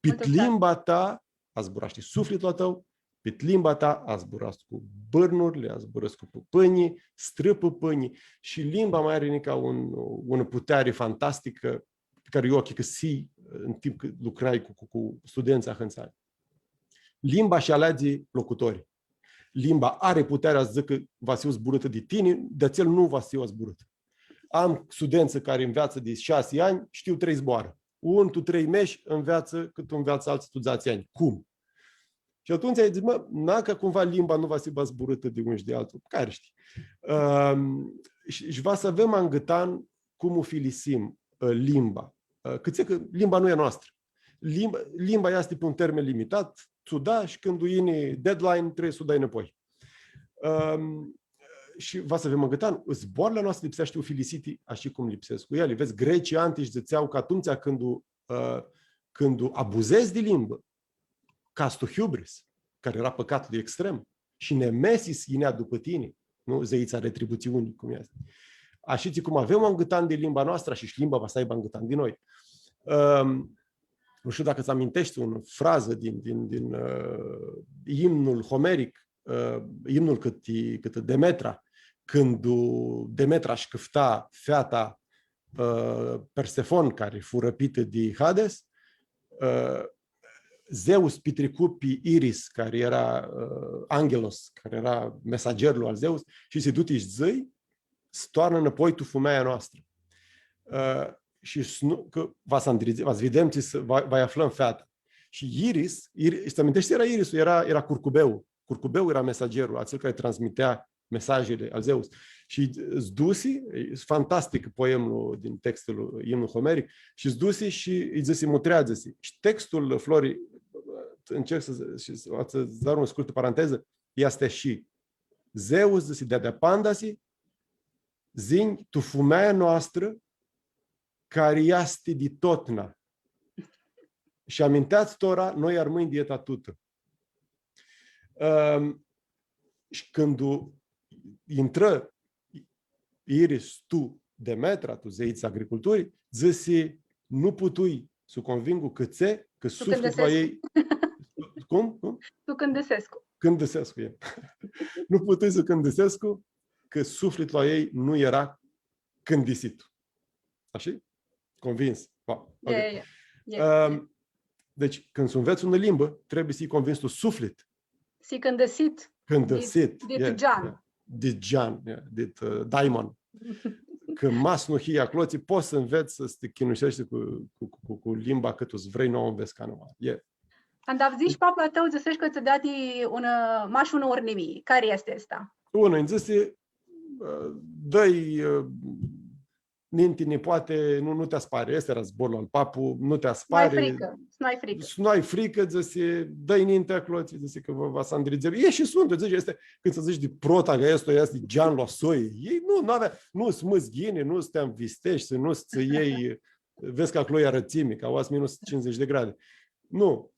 Pit limba ta azburashti suflitlu a tãu, pit limba ta azburascu bãrnurli, azburascu pãpãnjlji, strãpãpãnjlji, shi limba ma ari nica un, unã puteari fantasticã pi cari eu u achicãsii în timp cãt lucrai cu, cu, cu studentsã ahãntsã anj. Limba sh-aleadzi locutori. Limba ari putearea s-dzãcã cã va s-hiu zburãtã di tini, di atsel nu va s-hiu zburãtã. Am studentsã cari nveatsã di shasi anj, shtiu trei zboarã. Un tu trei mesh nveatsã cãt nveatsã altsã tu dzatsi anj. Cum? Shi atumtsea dzãc, mã, na, cã cumva limba nu va s-hibã zburãtã di un shi di altu. Cari shtii? Ãm, shi, shi va s-avem angãtan cum u filisim, ã, limba. Ã, cãtse cã limba nu e a noastrã. Limba, limba easti pi un termen limitat, tsi u da shi cãndu yini deadline, trebuie s-u dai nãpoi. Ãm, shi va s-avem angãtan, zboarãli a noastri lipseashti ufilisiti ashi cum lipsescu eali. Vedz, grecii antici dzãtsea cã atumtsea cãndu, ã, cãndu abuzedz di limbã, cats tu hubris, cari eara pãcatlu extrem, shi Nemesis yinea dupã tini, nu? Zeitsa retributsiunii, cum easti. Ashitsi cum avem angãtan di limba noastrã, ashi shi limba va s-aibã angãtan di noi. Ãm, nu shtiu dacã tsã aminteshti unã frazã din, din, din, ã, imnul homeric, ã, imnul cãtã, cãtã Demetra, cãndu Demetra sh-cãfta feata, ã, Persefon, cari fu rãpitã di Hades, ã, Zeus pitricu pi Iris, cari eara, ã, Angelos, cari eara mesagerlu al Zeus, shi dzãsi, du-ti shi dzã-lj s-toarnã nãpoi tu fumealja a noastrã. Ã, shi s-nu, cã va s-andridze-, va s-videm tsi s-, va, va aflãm feata. Shi Iris, Ir-, tsã aminteshti, eara Irisul, eara, eara curcubeu. Curcubeu eara mesagerlu, atsel cari transmitea mesajili al Zeus. Shi s-dusi, e fantastic poemlu din textul, imnul homeric, shi s-dusi shi lji dzãsi, mutreadzã-si. Shi textul, Flori, încerc să, și să, să dau o scurtă paranteză, easti shi Zeus dzãsi, deadi apandisi, yinj tu fumealja a noastrã, cari easti di totna. Shi aminteats tora, noi armãnj di eta tutã. Ãm, shi cãndu intrã Iris tu Demetra, tu zeitsa agriculturii, dzãsi, nu putui s-u convingu cãtse, cã suflitlu a ljei... Cum? Cum? Tu cãndãsescu. Cãndãsescu, e. Nu putui s-u cãndãsescu, cã suflitlu a ljei nu eara cãndisit. Ashi? Convins. Wow. Ok. E, e, e. Ãm, deci, cãndu s-u nvets unã limbã, trebuie s-hii convins tu suflit. S-hii cãndãsit. Cãndãsit. Dit, dit gean. Dit gean, e, dit, ã, daimon. Cã ma s-nu hii aclotsi, pots s-nvets s-ti chinuseshti cu, cu, cu, cu limba cãt u vrei, nu u nvets canãoarã. E. Cãndu avdzãsh paplu a tãu, dzãsesh cã tsã deadi unã, mash unã urnimii. Cari easti aestã? Unã, nji dzãsi, ã, dã-lj, ã, ninti, nipoate, nu, nu ti aspari. Aestu eara zborlu al papu, nu ti aspari. S-nu ai fricã, s-nu ai fricã. S-nu ai fricã, dzãsi, dã-lj ninti aclotsi, dzãsi cã va, va s-andridze. E shi suntu, dzãts, easti, cãndu s-dzãts di prota, cã aestu easti geanlu a soi. Elj nu, nu avea, nu s-mãs ghini, nu s-ti anvisteshti, nu s-tsã ljei, vedz cã aclo e arãtsimi, cã aoa s-minus cincizeci de grade. Nu,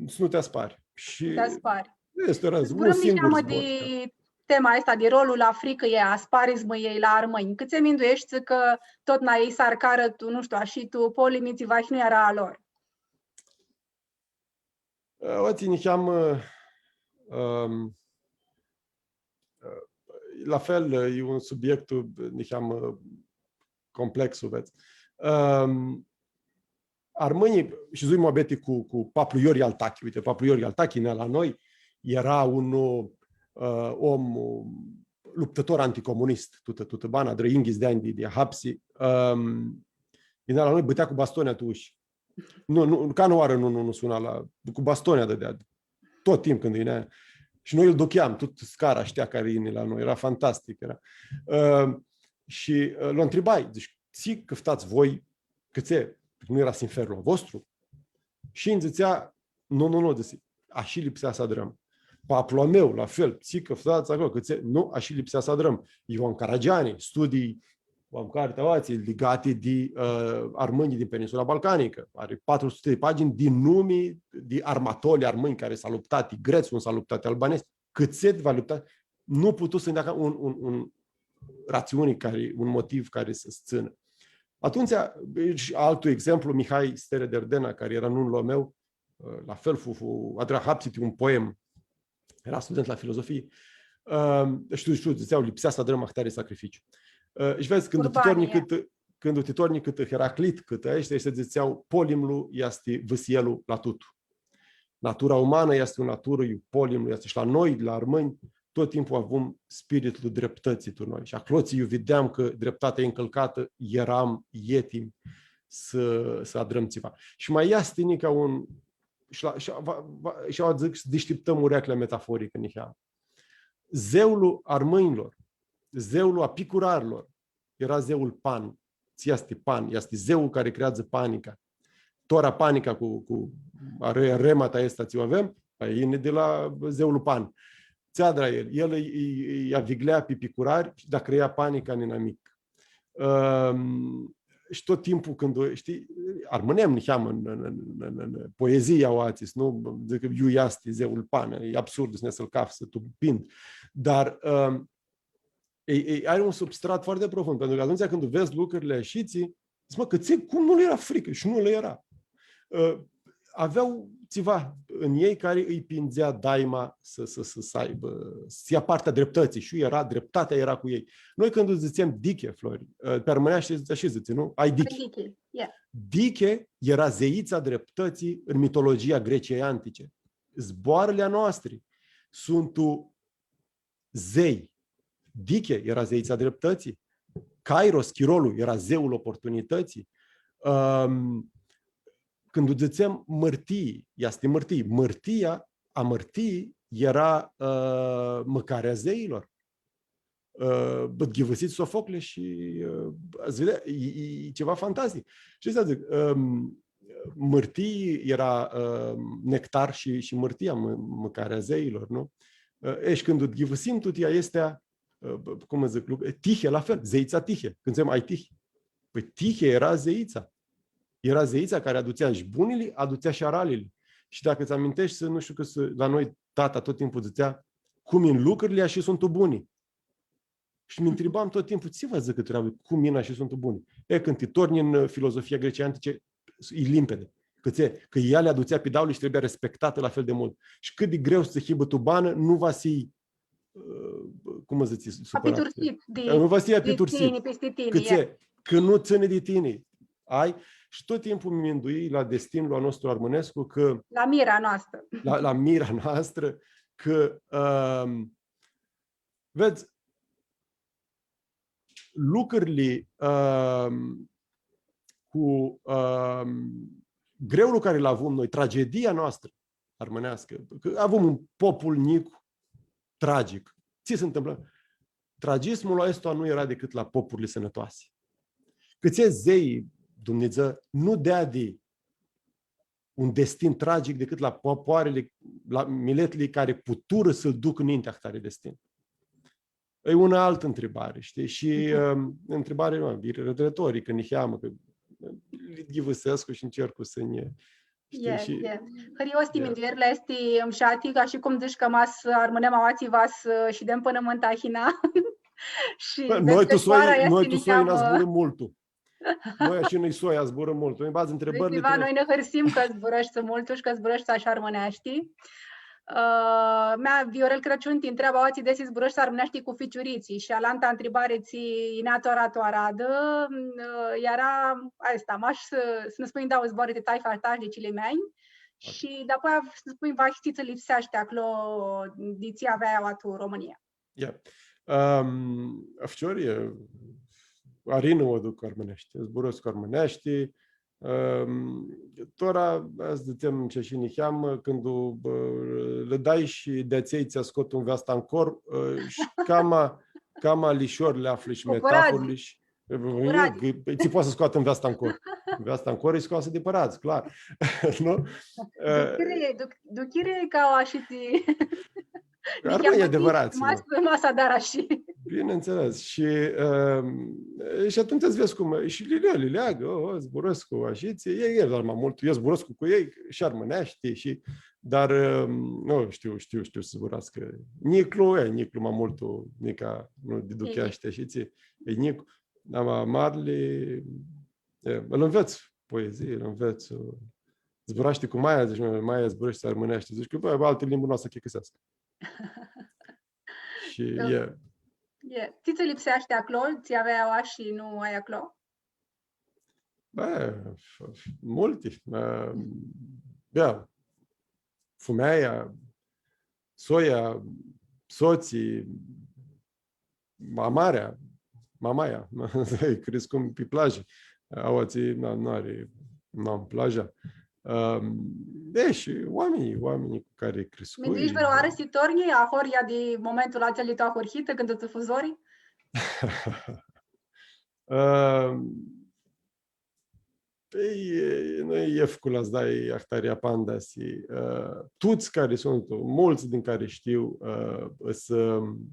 s-nu ti aspari. Shi... Nu ti aspari. Easti un singur zbor, da. Zburãm niheamã di tema aestã, di rolul a fricãljei, a asparizmãljei la armãnj. Cãtse mindueshti cã totna elj s-arcarã tu, nu shtiu, ashi, tu polimi, tsi vahi nu eara a lor? Aoatsi niheamã, ãm, la fel, e un subiectu niheamã, ã, complexu, vedz. Ãm, armãnjlji, shi dzãc muabeti cu, cu paplu Iorghi Altachi. Uite, paplu Iorghi Altachi, yinea la noi, eara un, ã, om, ã, luptãtor anticomunist, tutã, tutã bana, adrã yinghits di anj di, di hapsi. Ãm, yinea la noi, bãtea cu bastonea tu ushi. Nu, nu, canãoarã nu, nu, nu suna la, cu bastonea dãdea. Tot timp cãndu yinea. Shi noi lu ducheam, tutã scara shtea cari yini la noi. Eara fantastic, eara. Ã, shi, ã, lu ntribai, dzãc, tsi cãftats voi, cãtse, nu eara sinferlu a vostru? Shi nji dzãtsea, nu, nu, nu, dzãsi, ashi lipsea s-adrãm. paplu a meu, la fel, tsi cãftats aclo, cã tsi, nu, ashi lipsea s-adrãm. Ioan Caragiani, studii, am cartea aoatsi, ligati di, ã, armãnjlji din peninsula balcanicã. Ari patru suti di pagini di numi di armatolj armãnj cari s-au luptat, di grets, nu s-au luptat, albanezi, cãtse va lupta, nu putu s-ndeacã un, un, un ratsiuni cari, un motiv cari s-tsãnã. Atumtsea, shi altu exemplu, Mihai Stere Derdena, cari eara nunlu a meu, la fel, fu, fu, adrã hapsi ti un poem, eara student la filozofii, ãm, shi tu, shi tu, dzãtsea, lipsea s-adrãm ahtari sacrificiu. Ã, shi vedz, cãndu ti Urbani, tornji ia. Cãtã, cãndu ti tornji cãtã Heraclit, cãtã aeshti, aeshti dzãtsea, polimlu easti vãsielu la tutu. Natura umanã easti unã naturã, iu polimlu easti. Shi la noi, la armãnj, tot timpul avum spiritlu dreptãtsii tu noi. Shi aclo tsi iu videam cã dreptatea e ncãlcatã, eram etim s-, s-adrãm tsiva. Shi ma easti nica un, shi la, shi va, va, shi va dzãc, s-dishtiptãm ureclea metaforicã niheamã. Zeulu armãnjlor, zeulu a picurarlor, eara zeul Pan. Tsi easti Pan? Easti zeul cari creeadzã panica. Tora panica cu, cu are-, aremata aestã tsi u avem, pãi yini di la zeul Pan. Tsi adra el? El lji, lji, lji aviglea pi picurari shi da crea panica ninamic. Ãm, shi tot timpul cãndu, shtii, armãnem niheamã tu, tu, tu, tu, tu poezia aoatsi, nu? Dzãc cã iu easti zeul Pan, e absurd s-nidzeai s-lu cafts, s-tu pind. Dar, ãm, e, e, are un substrat foarte profund, pentru că atunci când vezi lucrurile și ți, zici, „Mă, cã tsi, cum nu le era frică?” Shi nu le era. Ã, avea tsiva în ei cari lji pindzea daima s-, s-, s-, s-aibã, s-ia partea dreptãtsii shi eara, dreptatea eara cu ei. Noi, cãndu dzãtsem diche, Flori, ã, pi armãneashti dzãtsi ashi, dzãtsi, nu? Ai diche. Ai diche, yeah. Diche eara zeitsa dreptãtsii tu mitologia Greciei antice. Zboarãli a noastri suntu zei. Diche eara zeitsa dreptãtsii, Kairos, chirolu, eara zeul oportunitãtsii. Ãm, cãndu dzãtsem mãrtii, easti mãrtii. Mãrtia, amãrtii eara, ã, mãcarea zeilor. Ã, bã, ghivãsit Sofocle shi, ã, s-vede, e, e, e tsiva fantastic. Shi s-dzãc, ãm, mãrtii eara, ãm, nectar shi, shi mãrtia, mã-, mãcarea zeilor, nu? Ã, e, shi cãndu ghivãsim tuti aesti, ã, cum dzãc, lu-, e, Tihe, la fel, zeitsa Tihe. Cãndu dzãtsem, „Ai Tihe.” Pãi Tihe eara zeitsa. Eara zeitsa cari adutsea shi bunili, adutsea shi aralili. Shi dacã tsã aminteshti, nu shtiu cã s-, la noi tata tot timpul dzãtsea, „Cum yin lucrurli, ashi suntu buni.” Shi mi ntribam tot timpul, „Tsi va dzãcã treabã, cum yin ashi suntu buni?” E, cãndu ti tornji tu, ã, filozofia Greciei antice, e limpede. Cã tsi, cã ea li adutsea pi dauli shi trebuia respectatã la fel di multu. Shi cãt di greu s-tsã hibã tu banã, nu va s-hii, ã, cum dzãts, supãrat. Apitursit di, nu va s-hii di apitursit. Tini, pisti tini, cã tsi, e. Cã nu tsãni di tini. Ai? Shi tot timpul mi minduii la destinlu a nostru armãnescu, cã la mira noastrã. La, la mira noastrã, cã, ãm, vedz, lucrurli, ãm, cu, ãm, greulu cari lu avum noi, tragedia noastrã armãneascã, cã avum un popul njic, tragic. Tsi s-ntãmplã? Tragismul aestu nu eara dicãt la popurli sãnãtoasi. Cã tsi, zei, Dumnidzã nu deadi un destin tragic dicãt la popoarili, la miletili cari puturã s-lu ducã ninti ahtari destin. E unã altã ntribari, shtii? Shi, ãm, ntribari, mã, e retoricã, niheamã, cã li ghivãsescu shi ncercu s-nji, shtii, e, shi e. Hãrios ti minduerli aesti mshati, ca shi cum dzãts cã ma s-armãnem aoatsi, va s-shidem pãnã mãntahina. Shi, bã, noi tu soi, noi tu soi niheamã, nã zburãm multu. Noi ashi nã-i soia, zburãm multu. Nã badz ntribãrli. Noi nã hãrsim cã zburãshti multu shi cã zburãshti ashi armãneashti. Ã, mea, Viorel Crãciun ti ntreabã, aoatsi desi zburãshti armãneashti cu ficiuritslji? Shi alanta ntribari tsi yinea tora tu aradã, ã, eara aestã, mash s-, s-nã spunj dauã zboarã ti taifa ta shi di cilimeanj. Shi dapoaia s-nã spunj, va, tsi tsã lipseashti aclo, di tsi aveai aoa tu Romãnia. Ia. Ãm, a ficiorlji, arinã u aduc armãneashti, zburãscu armãneashti. Ãm, tora, s-dzãtsem, shi, shi niheamã, cãndu, bã, lã dai shi di atselj tsi scot tu nveasta tu cor, ã, shi cama, cama lishor li aflã shi metaforili shi, Pãradz. Tsi poati s-scoatã nveasta tu cor? Nveasta tu cor e scoasã di pãradz, clar. Nu? Duchiri, duchiri ca ashitsi. Armãnj adevãrats, ma s-adar ashi. Bineînțeles. Shi, ãm, shi atumtsea vedz cum, shi li leagã, li leagã, o, o, zburãscu ashitsi, e, e, dar ma multu, eu zburãscu cu elj shi armãneashti, shi, dar, ãm, nu, shtiu, shtiu, shtiu s-zburascã. Njiclu, e, njiclu ma multu, nica, nu, di ducheashti, ashitsi, e njiclu, ama marli, e, ãl nvets poezii, ãl nvets, ã, zburashti cu maia, dzãc, maia, zburãshti armãneashti, dzãc, cã, bã, altã limbã nu va s-achicãseascã. Shi e. E. Tsi tsã lipseashti aclo, tsi aveai aoa shi nu ai aclo? Bã, f-, f-, multi. Ã, da. Fumealja, soia, sotslji, mamarea, mamaia, criscum pi plajã. Aoatsi, na, nu ari, nu am plaja. Ãm, e, shi oaminjlji, oaminjlji cu cari criscui. Minduishi vãrãoarã s-ti tornji ahoryea di momentul atsel di tu ahurhitã, cãndu tsã fu zori? Ãm, pãi, e, nu e efcul s-dai ahtari apandisi. Ã, tuts cari suntu, multsã din cari shtiu, ã, s-,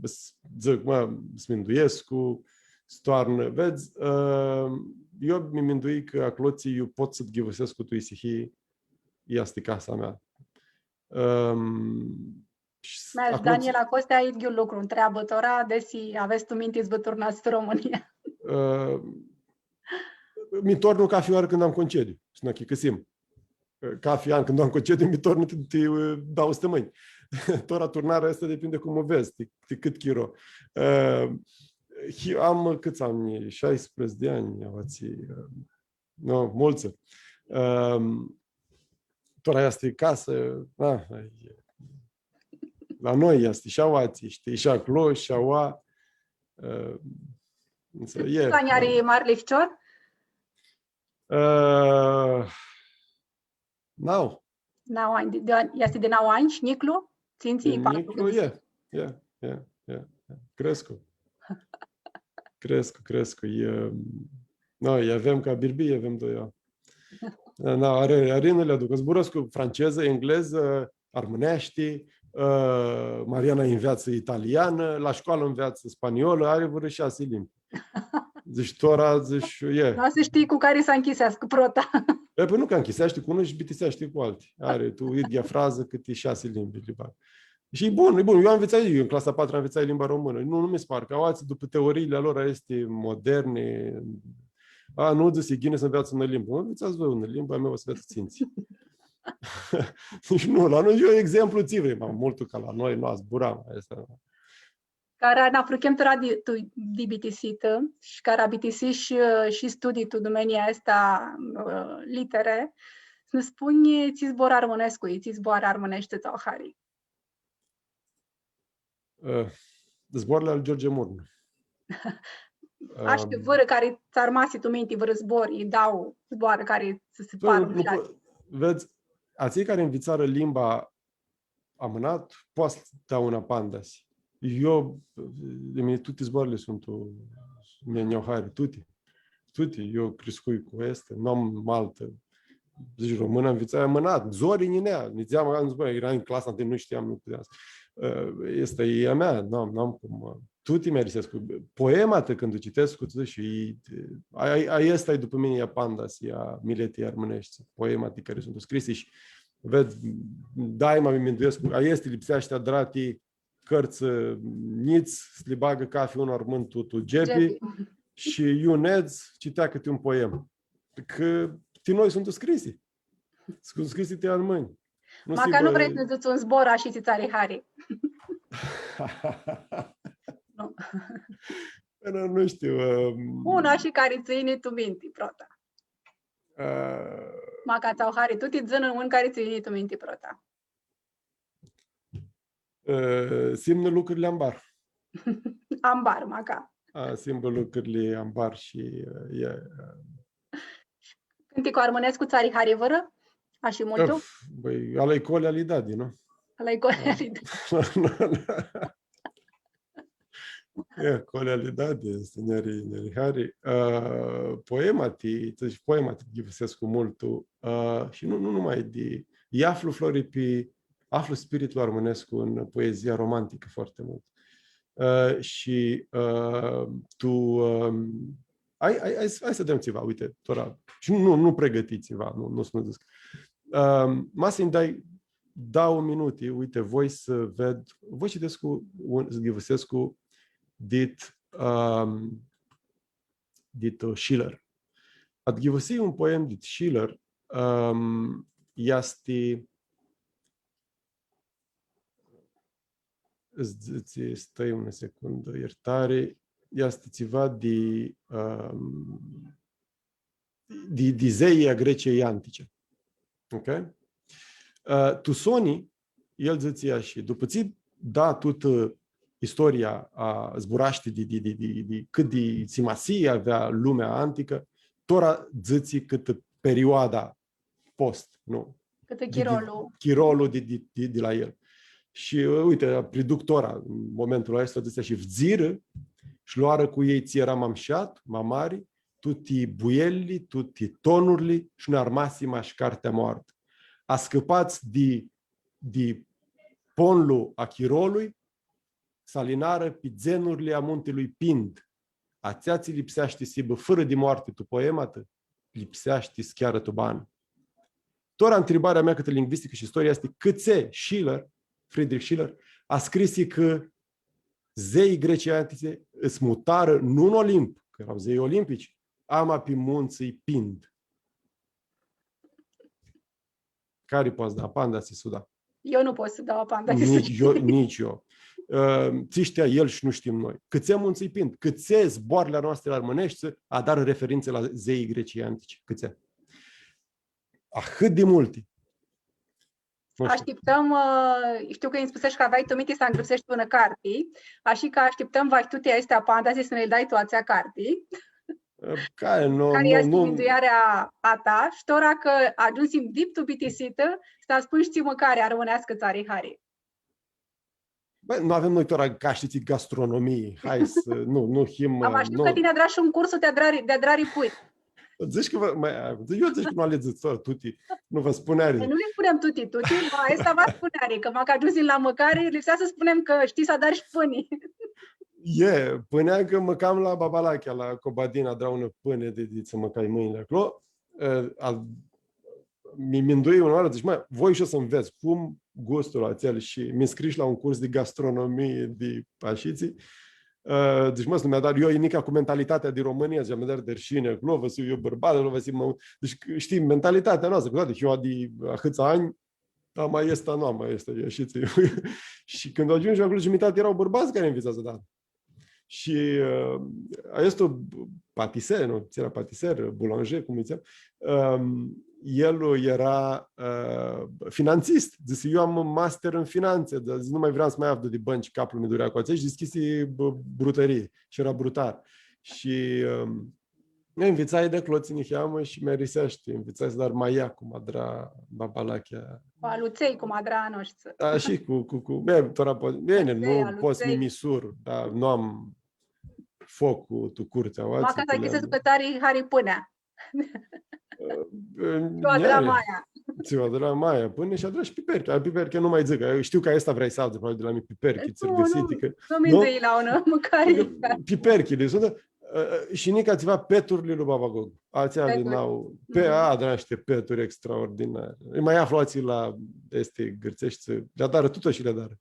s-, dzãc, mã, s-minduescu, s-toarnã. Vedz, ã, eu mi mindui cã aclotsi iu pot s-ghivãsescu tu isihii, easti casa mea. Ãm, shi s-, ma, aclotsi Daniela Costea, idyiul lucru, ntreabã tora, desi avets tu minti s-vã turnats tu Romãnia. Ã, mi tornu cafi oarã cãndu am concediu, s-nã achicãsim. Cafi an, cãndu am concediu, mi tornu ti, ti, ã, dauã stãmãnj. Tora turnarea aestã depinde cum u vedz, ti, ti cãt chiro. Ã, shi am, cãts am, shasprãdzatsi di anj, aoatsi, ã, nu, multsã. Ãm, tora easti casã, a, e, la noi easti shi aoatsi, shtii, shi aclo, shi aoa. Ã, însă e. Cãts anj ari marli ficior? Ã, nauã. Nauã anj, di, di, easti di nauã anj shi njiclu? Tsintsi, patru, njiclu, cãt e, e, e, e, e. Crescu. Crescu, crescu. E, noi, avem ca birbii, avem doi ani. Na, ari, ari nu li aduc. Zburãscu francezã, englezã, armãneashti, ã, Mariana nveatsã italianã, la școală nveatsã spaniolã, ari vãrã shasi limbi. Dzãc, tora, dzãc, e. Va s-shtii cu cari s-nchiseascã prota. E, pãi nu, cã nchiseashti cu unã shi bitiseashti cu alti. Ari, tu, idyea frazã, cãti shasi limbi li bag. Shi e bun, e bun. Eu am învățat, eu în clasa a patra am învățat limba română. Nu, nu mi se pare că aoatsi, dupã teoriile a lor, aesti moderne, a, nu, dzãc, e ghini s-nveatsã unã limbã. Mã, nvitsats voi unã limbã, a mea va s-nveatsã tsintsi. Deci nu, la noi e un exemplu, tsi vrei, ma multu ca la noi, nu zburam, aestã. Cara nã apruchem tora di, tu, di bitisitã, shi cara bitisish shi, shi studii tu domenia aestã, ã, litere, s-nã spunj tsi zbor armãnescu, tsi zboarã armãneshti tsã au hari. Ã, zboarãli al George Murnă. Ashti, ãm, vãrã cari tsã armasi tu minti, vãrã zbor, i dauã zboarã cari tsã si parã nu, nu mushati. Po-, vedz, atselj cari nvitsarã limba amãnat, poati s-da unã apandisi. Eu, di mini, tuti zboarãli suntu, nj-, nj-au hari, tuti. Tuti, eu criscui cu aestã, nu am altã. Dzãts, românã nvitsai amãnat, zori nj-yinea, nidzeam, am zbor, eram în clasa întâi, nu știam, nu puteam s-, ã, aestã e a mea, nu am, nu am cum, ã, tuti mi-arisescu. Poema, ti, cãndu u citescu, tu dzãts, e, a, a, aestã e, dupã mini, e apandisi a miletii armãneshti, poema ti cari suntu scrisi shi, vedz, daima mi minduescu, aestã lipseashti adrati cãrtsã, ã, njits, s-li bagã cafi un armãn tu, tu gepi. Gepi. Shi iu nedz, citea cãti un poem. Cã ti noi suntu scrisi. Suntu scrisi ti armãnj. Nu, ma s-hibã, ca nu vrei s-nã dzãts un zbor, ashi tsi tsã ari hari. Nu. Pãi, nu shtiu, ãm, un ashi cari tsã yini tu minti, prota. Ã, ma ca tsã au hari tuti, dzã-nã un cari tsã yini tu minti, prota. Ã, s-imnã lucrili ambar. Ambar, maca. A, s-imnã lucrili ambar shi, ã, e, ã, cãnticu armãnescu tsã ari hari vãrã? Ashi multu? Uf, bãi, a lui Coli, a lui Dadi, nu? A lui Coli, a lui Dadi. E, Colea ali Dadi, easti njari, njari hari. Ã, poemati, dzãts, poemati ghivãsescu multu, ã, shi nu, nu numai di, i aflu flori pi, aflu spiritlu armãnescu tu poezia romanticã foarte mult. Ã, shi, ã, tu, ã, hai, hai, hai, hai s-dãm tsiva, uite, tora, shi nu, nu pregãtii tsiva, nu, nu s-nu dzãc. Ã, ma s-nji dai dauã minuti, uite, voi s-ved, voi s-citescu, un, s-ghivãsescu dit, ãm, dit, ã, Schiller. Adghivãsii un poem dit Schiller, ãm, easti, s-, s-, stai unã secundã, iertari, easti tsiva di, ãm, di, di zeii a Greciei antice. Ok? Ã, tu soni, el dzãtsi ashi, dupã tsi da tutã istoria a, zburashti di, di, di, di, di cãt di simasii avea lumea anticã, tora dzãtsi cãtã perioada post, nu? Cãtã di, di chirolu. Chirolu di, di, di, di la el. Shi, ã, uite, priduc tora, tu momentul aestu, dzãtsi ashi, fudzirã shi loarã cu elj tsi eara ma mushat, ma mari, tuti buielili, tuti tonurli, shi nu armasi mash cartea moartã. Ascãpats di, di ponlu a chirolui, s-alinarã pi dzenurli a muntilui Pind. Atsea tsi lipseashti s-hibã fãrã di moarti tu poematã, lipseashti s-chearã tu banã. Tora, ntribarea mea cãtã lingvisticã shi istoria easti cãtse Schiller, Friedrich Schiller, ascrisi cã zeii Greciei antice s-mutarã nu tu Olimp, cã eara zei olimpici, ama pi muntsãlj Pind. Cari poati s-da apandisi s-u da? Eu nu pot s-dau apandisi. Nitsi eu, nitsi eu. Ã, tsi shtea el shi nu shtim noi. Cãtse muntsãlj Pind, cãtse zboarãli a noastri armãneshti adarã referintsã la zeii Greciei antice. Cãtse? Ahãt di multi. Nu shtiu. Ashtiptãm, ã, shtiu cã nji spuseshi cã aveai tu minti s-angrãpseshti unã carti, ashi cã ashtiptãm, va, tuti aesti apandisi s-nã li dai tu atsea carti. Cari, nu, cari nu, easti minduearea a ta, shi tora cã agiumsim dip tu bitisitã, s-nã spunj shi tsi mãcari armãneascã tsã ari hari. Bã, nu avem noi tora, ca shtii, gastronomii, hai s-, nu, nu him, ama shtiu, nu, cã tini adrash un cursu di adrari, di adrari pãnj. Dzãts cã va, ma, eu dzãc cã nu li dzãts tora tuti, nu va spuneari. Nu li spunem tuti, tuti, ma aestã va spuneari, cã macã agiumsim la mãcari, lipsea s-spunem cã shtii s-adari shi pãni. E, pãnea cã mãcam la Babalachea, la Cobadin, adra unã pãni di, di tsi mãcai mãnjli aclo. E, a, mi, mi minduii unã oarã, dzãc, mã, voi shi eu s-nvets cum gustul atsel shi mi nscrish la un curs di gastronomii di ashitsi. E, dzãc, mã, s-nu mi adar, eu, nica cu mentalitatea di Romãnia, dzãc, mi adar di rshini aclo, va s-hiu eu bãrbat, va s-hiu, mã, deci, shtii, mentalitatea noastrã, cu toate, eu di ahãts anj, ama aestã nu, ama aestã e, shi tsi. Shi cãndu agiumshu aclo, giumitati eara bãrbats cari nvitsa s-adarã. Shi, ã, aestu patiser, nu, tsi eara patiser, boulanger, cum dzãtsea, ãm, el eara, ã, finantsist. Dzãsi, eu am master în finanțe, dar dzãsi, nu mai vream s-mai aflu di bãnci, caplu mi durea cu atsea shi dishcljisi, bã, brutãrii. Shi eara brutar. Shi, ãm, e, nvitsai di aclo tsi niheamã shi mi ariseashti. Nvitsai s-adar maia cum adra Babalachea. Cu alutsei cum adra a noshtsã. Da, shi cu, cu, cu, e, tora po-, bine, alutsei, nu pot s-mi misur, dar nu am foclu tu curtea aoatsi. Ma ca s-achicãsescu cã tsã ari hari pãnea. Ã, ã, tsi u adra maia. Tsi u adra maia, pãni shi adra shi piperchi. A, piperchi nu mai dzãc, cã eu shtiu cã aestã vrei s-afli, probabil, di la mini, piperchi, nu, tsi gãsiti, nu, cã, nu, nu mi minduii la unã mãcari. Cã piperchili suntu, ã, ã, shi nica tsiva peturli lui Baba Gogu. Atsea di peturi. N-au, pe, mhm, a, adra nishti peturi extraordinari. Lji ma aflu atsea la, easti, gãrtseshti, li adarã tutã shi li adarã.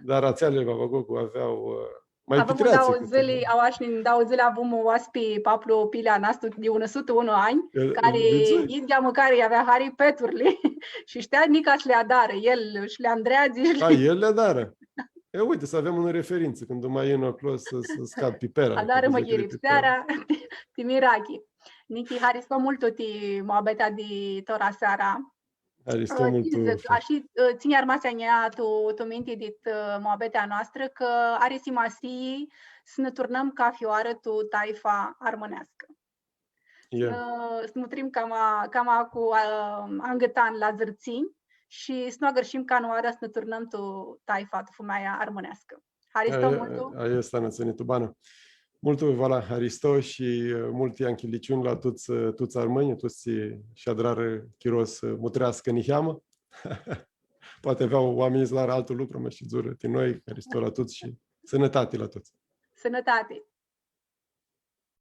Dar atseali Baba Gogu avea, ã, ma avem pitreatsi dauã cãtã dzãli, aoa shi dauã dzãli avum oaspi paplu Pilea a nostru di unã sutã unu anj, e, cari, vidzui, idyea mãcari avea hari, peturli. Shi shtea nica s-li adarã, el shi li andreadzi shi... A, el li adarã. E, uite, s-avem unã referintsã, cãndu ma yin aclo s-, s-, s-cad pipera, adarã mãyiri pipera. Seara, ti mirachi. Nichi, haristo multu ti muabetea di tora seara. Haristo multu. Ã, dzãc, ashi, ã, tsi nj-armasi a njia tu, tu minti dit, ã, muabetea a noastrã, cã ari simasii s-nã turnãm cafi oarã tu taifa armãneascã. Ia. Ã, s-mutrim cama, cama cu, ã, angãtan la zãrtsinj shi s-nu agãrshim canãoarã s-nã turnãm tu taifa, tu fumealja armãneascã. Haristo multu. Aestã nã tsãni tu banã. Multu, Vala, haristo shi, ã, multi ncljiliciunj la tuts, ã, tuts armãnjlji, tuts tsi sh-adrarã chiro s-, ã, mutreascã niheamã. Poati avea oaminjlji s-adarã altu lucru, ma sh-dzurã ti noi, haristo la tuts shi sãnãtati la tuts. Sãnãtati.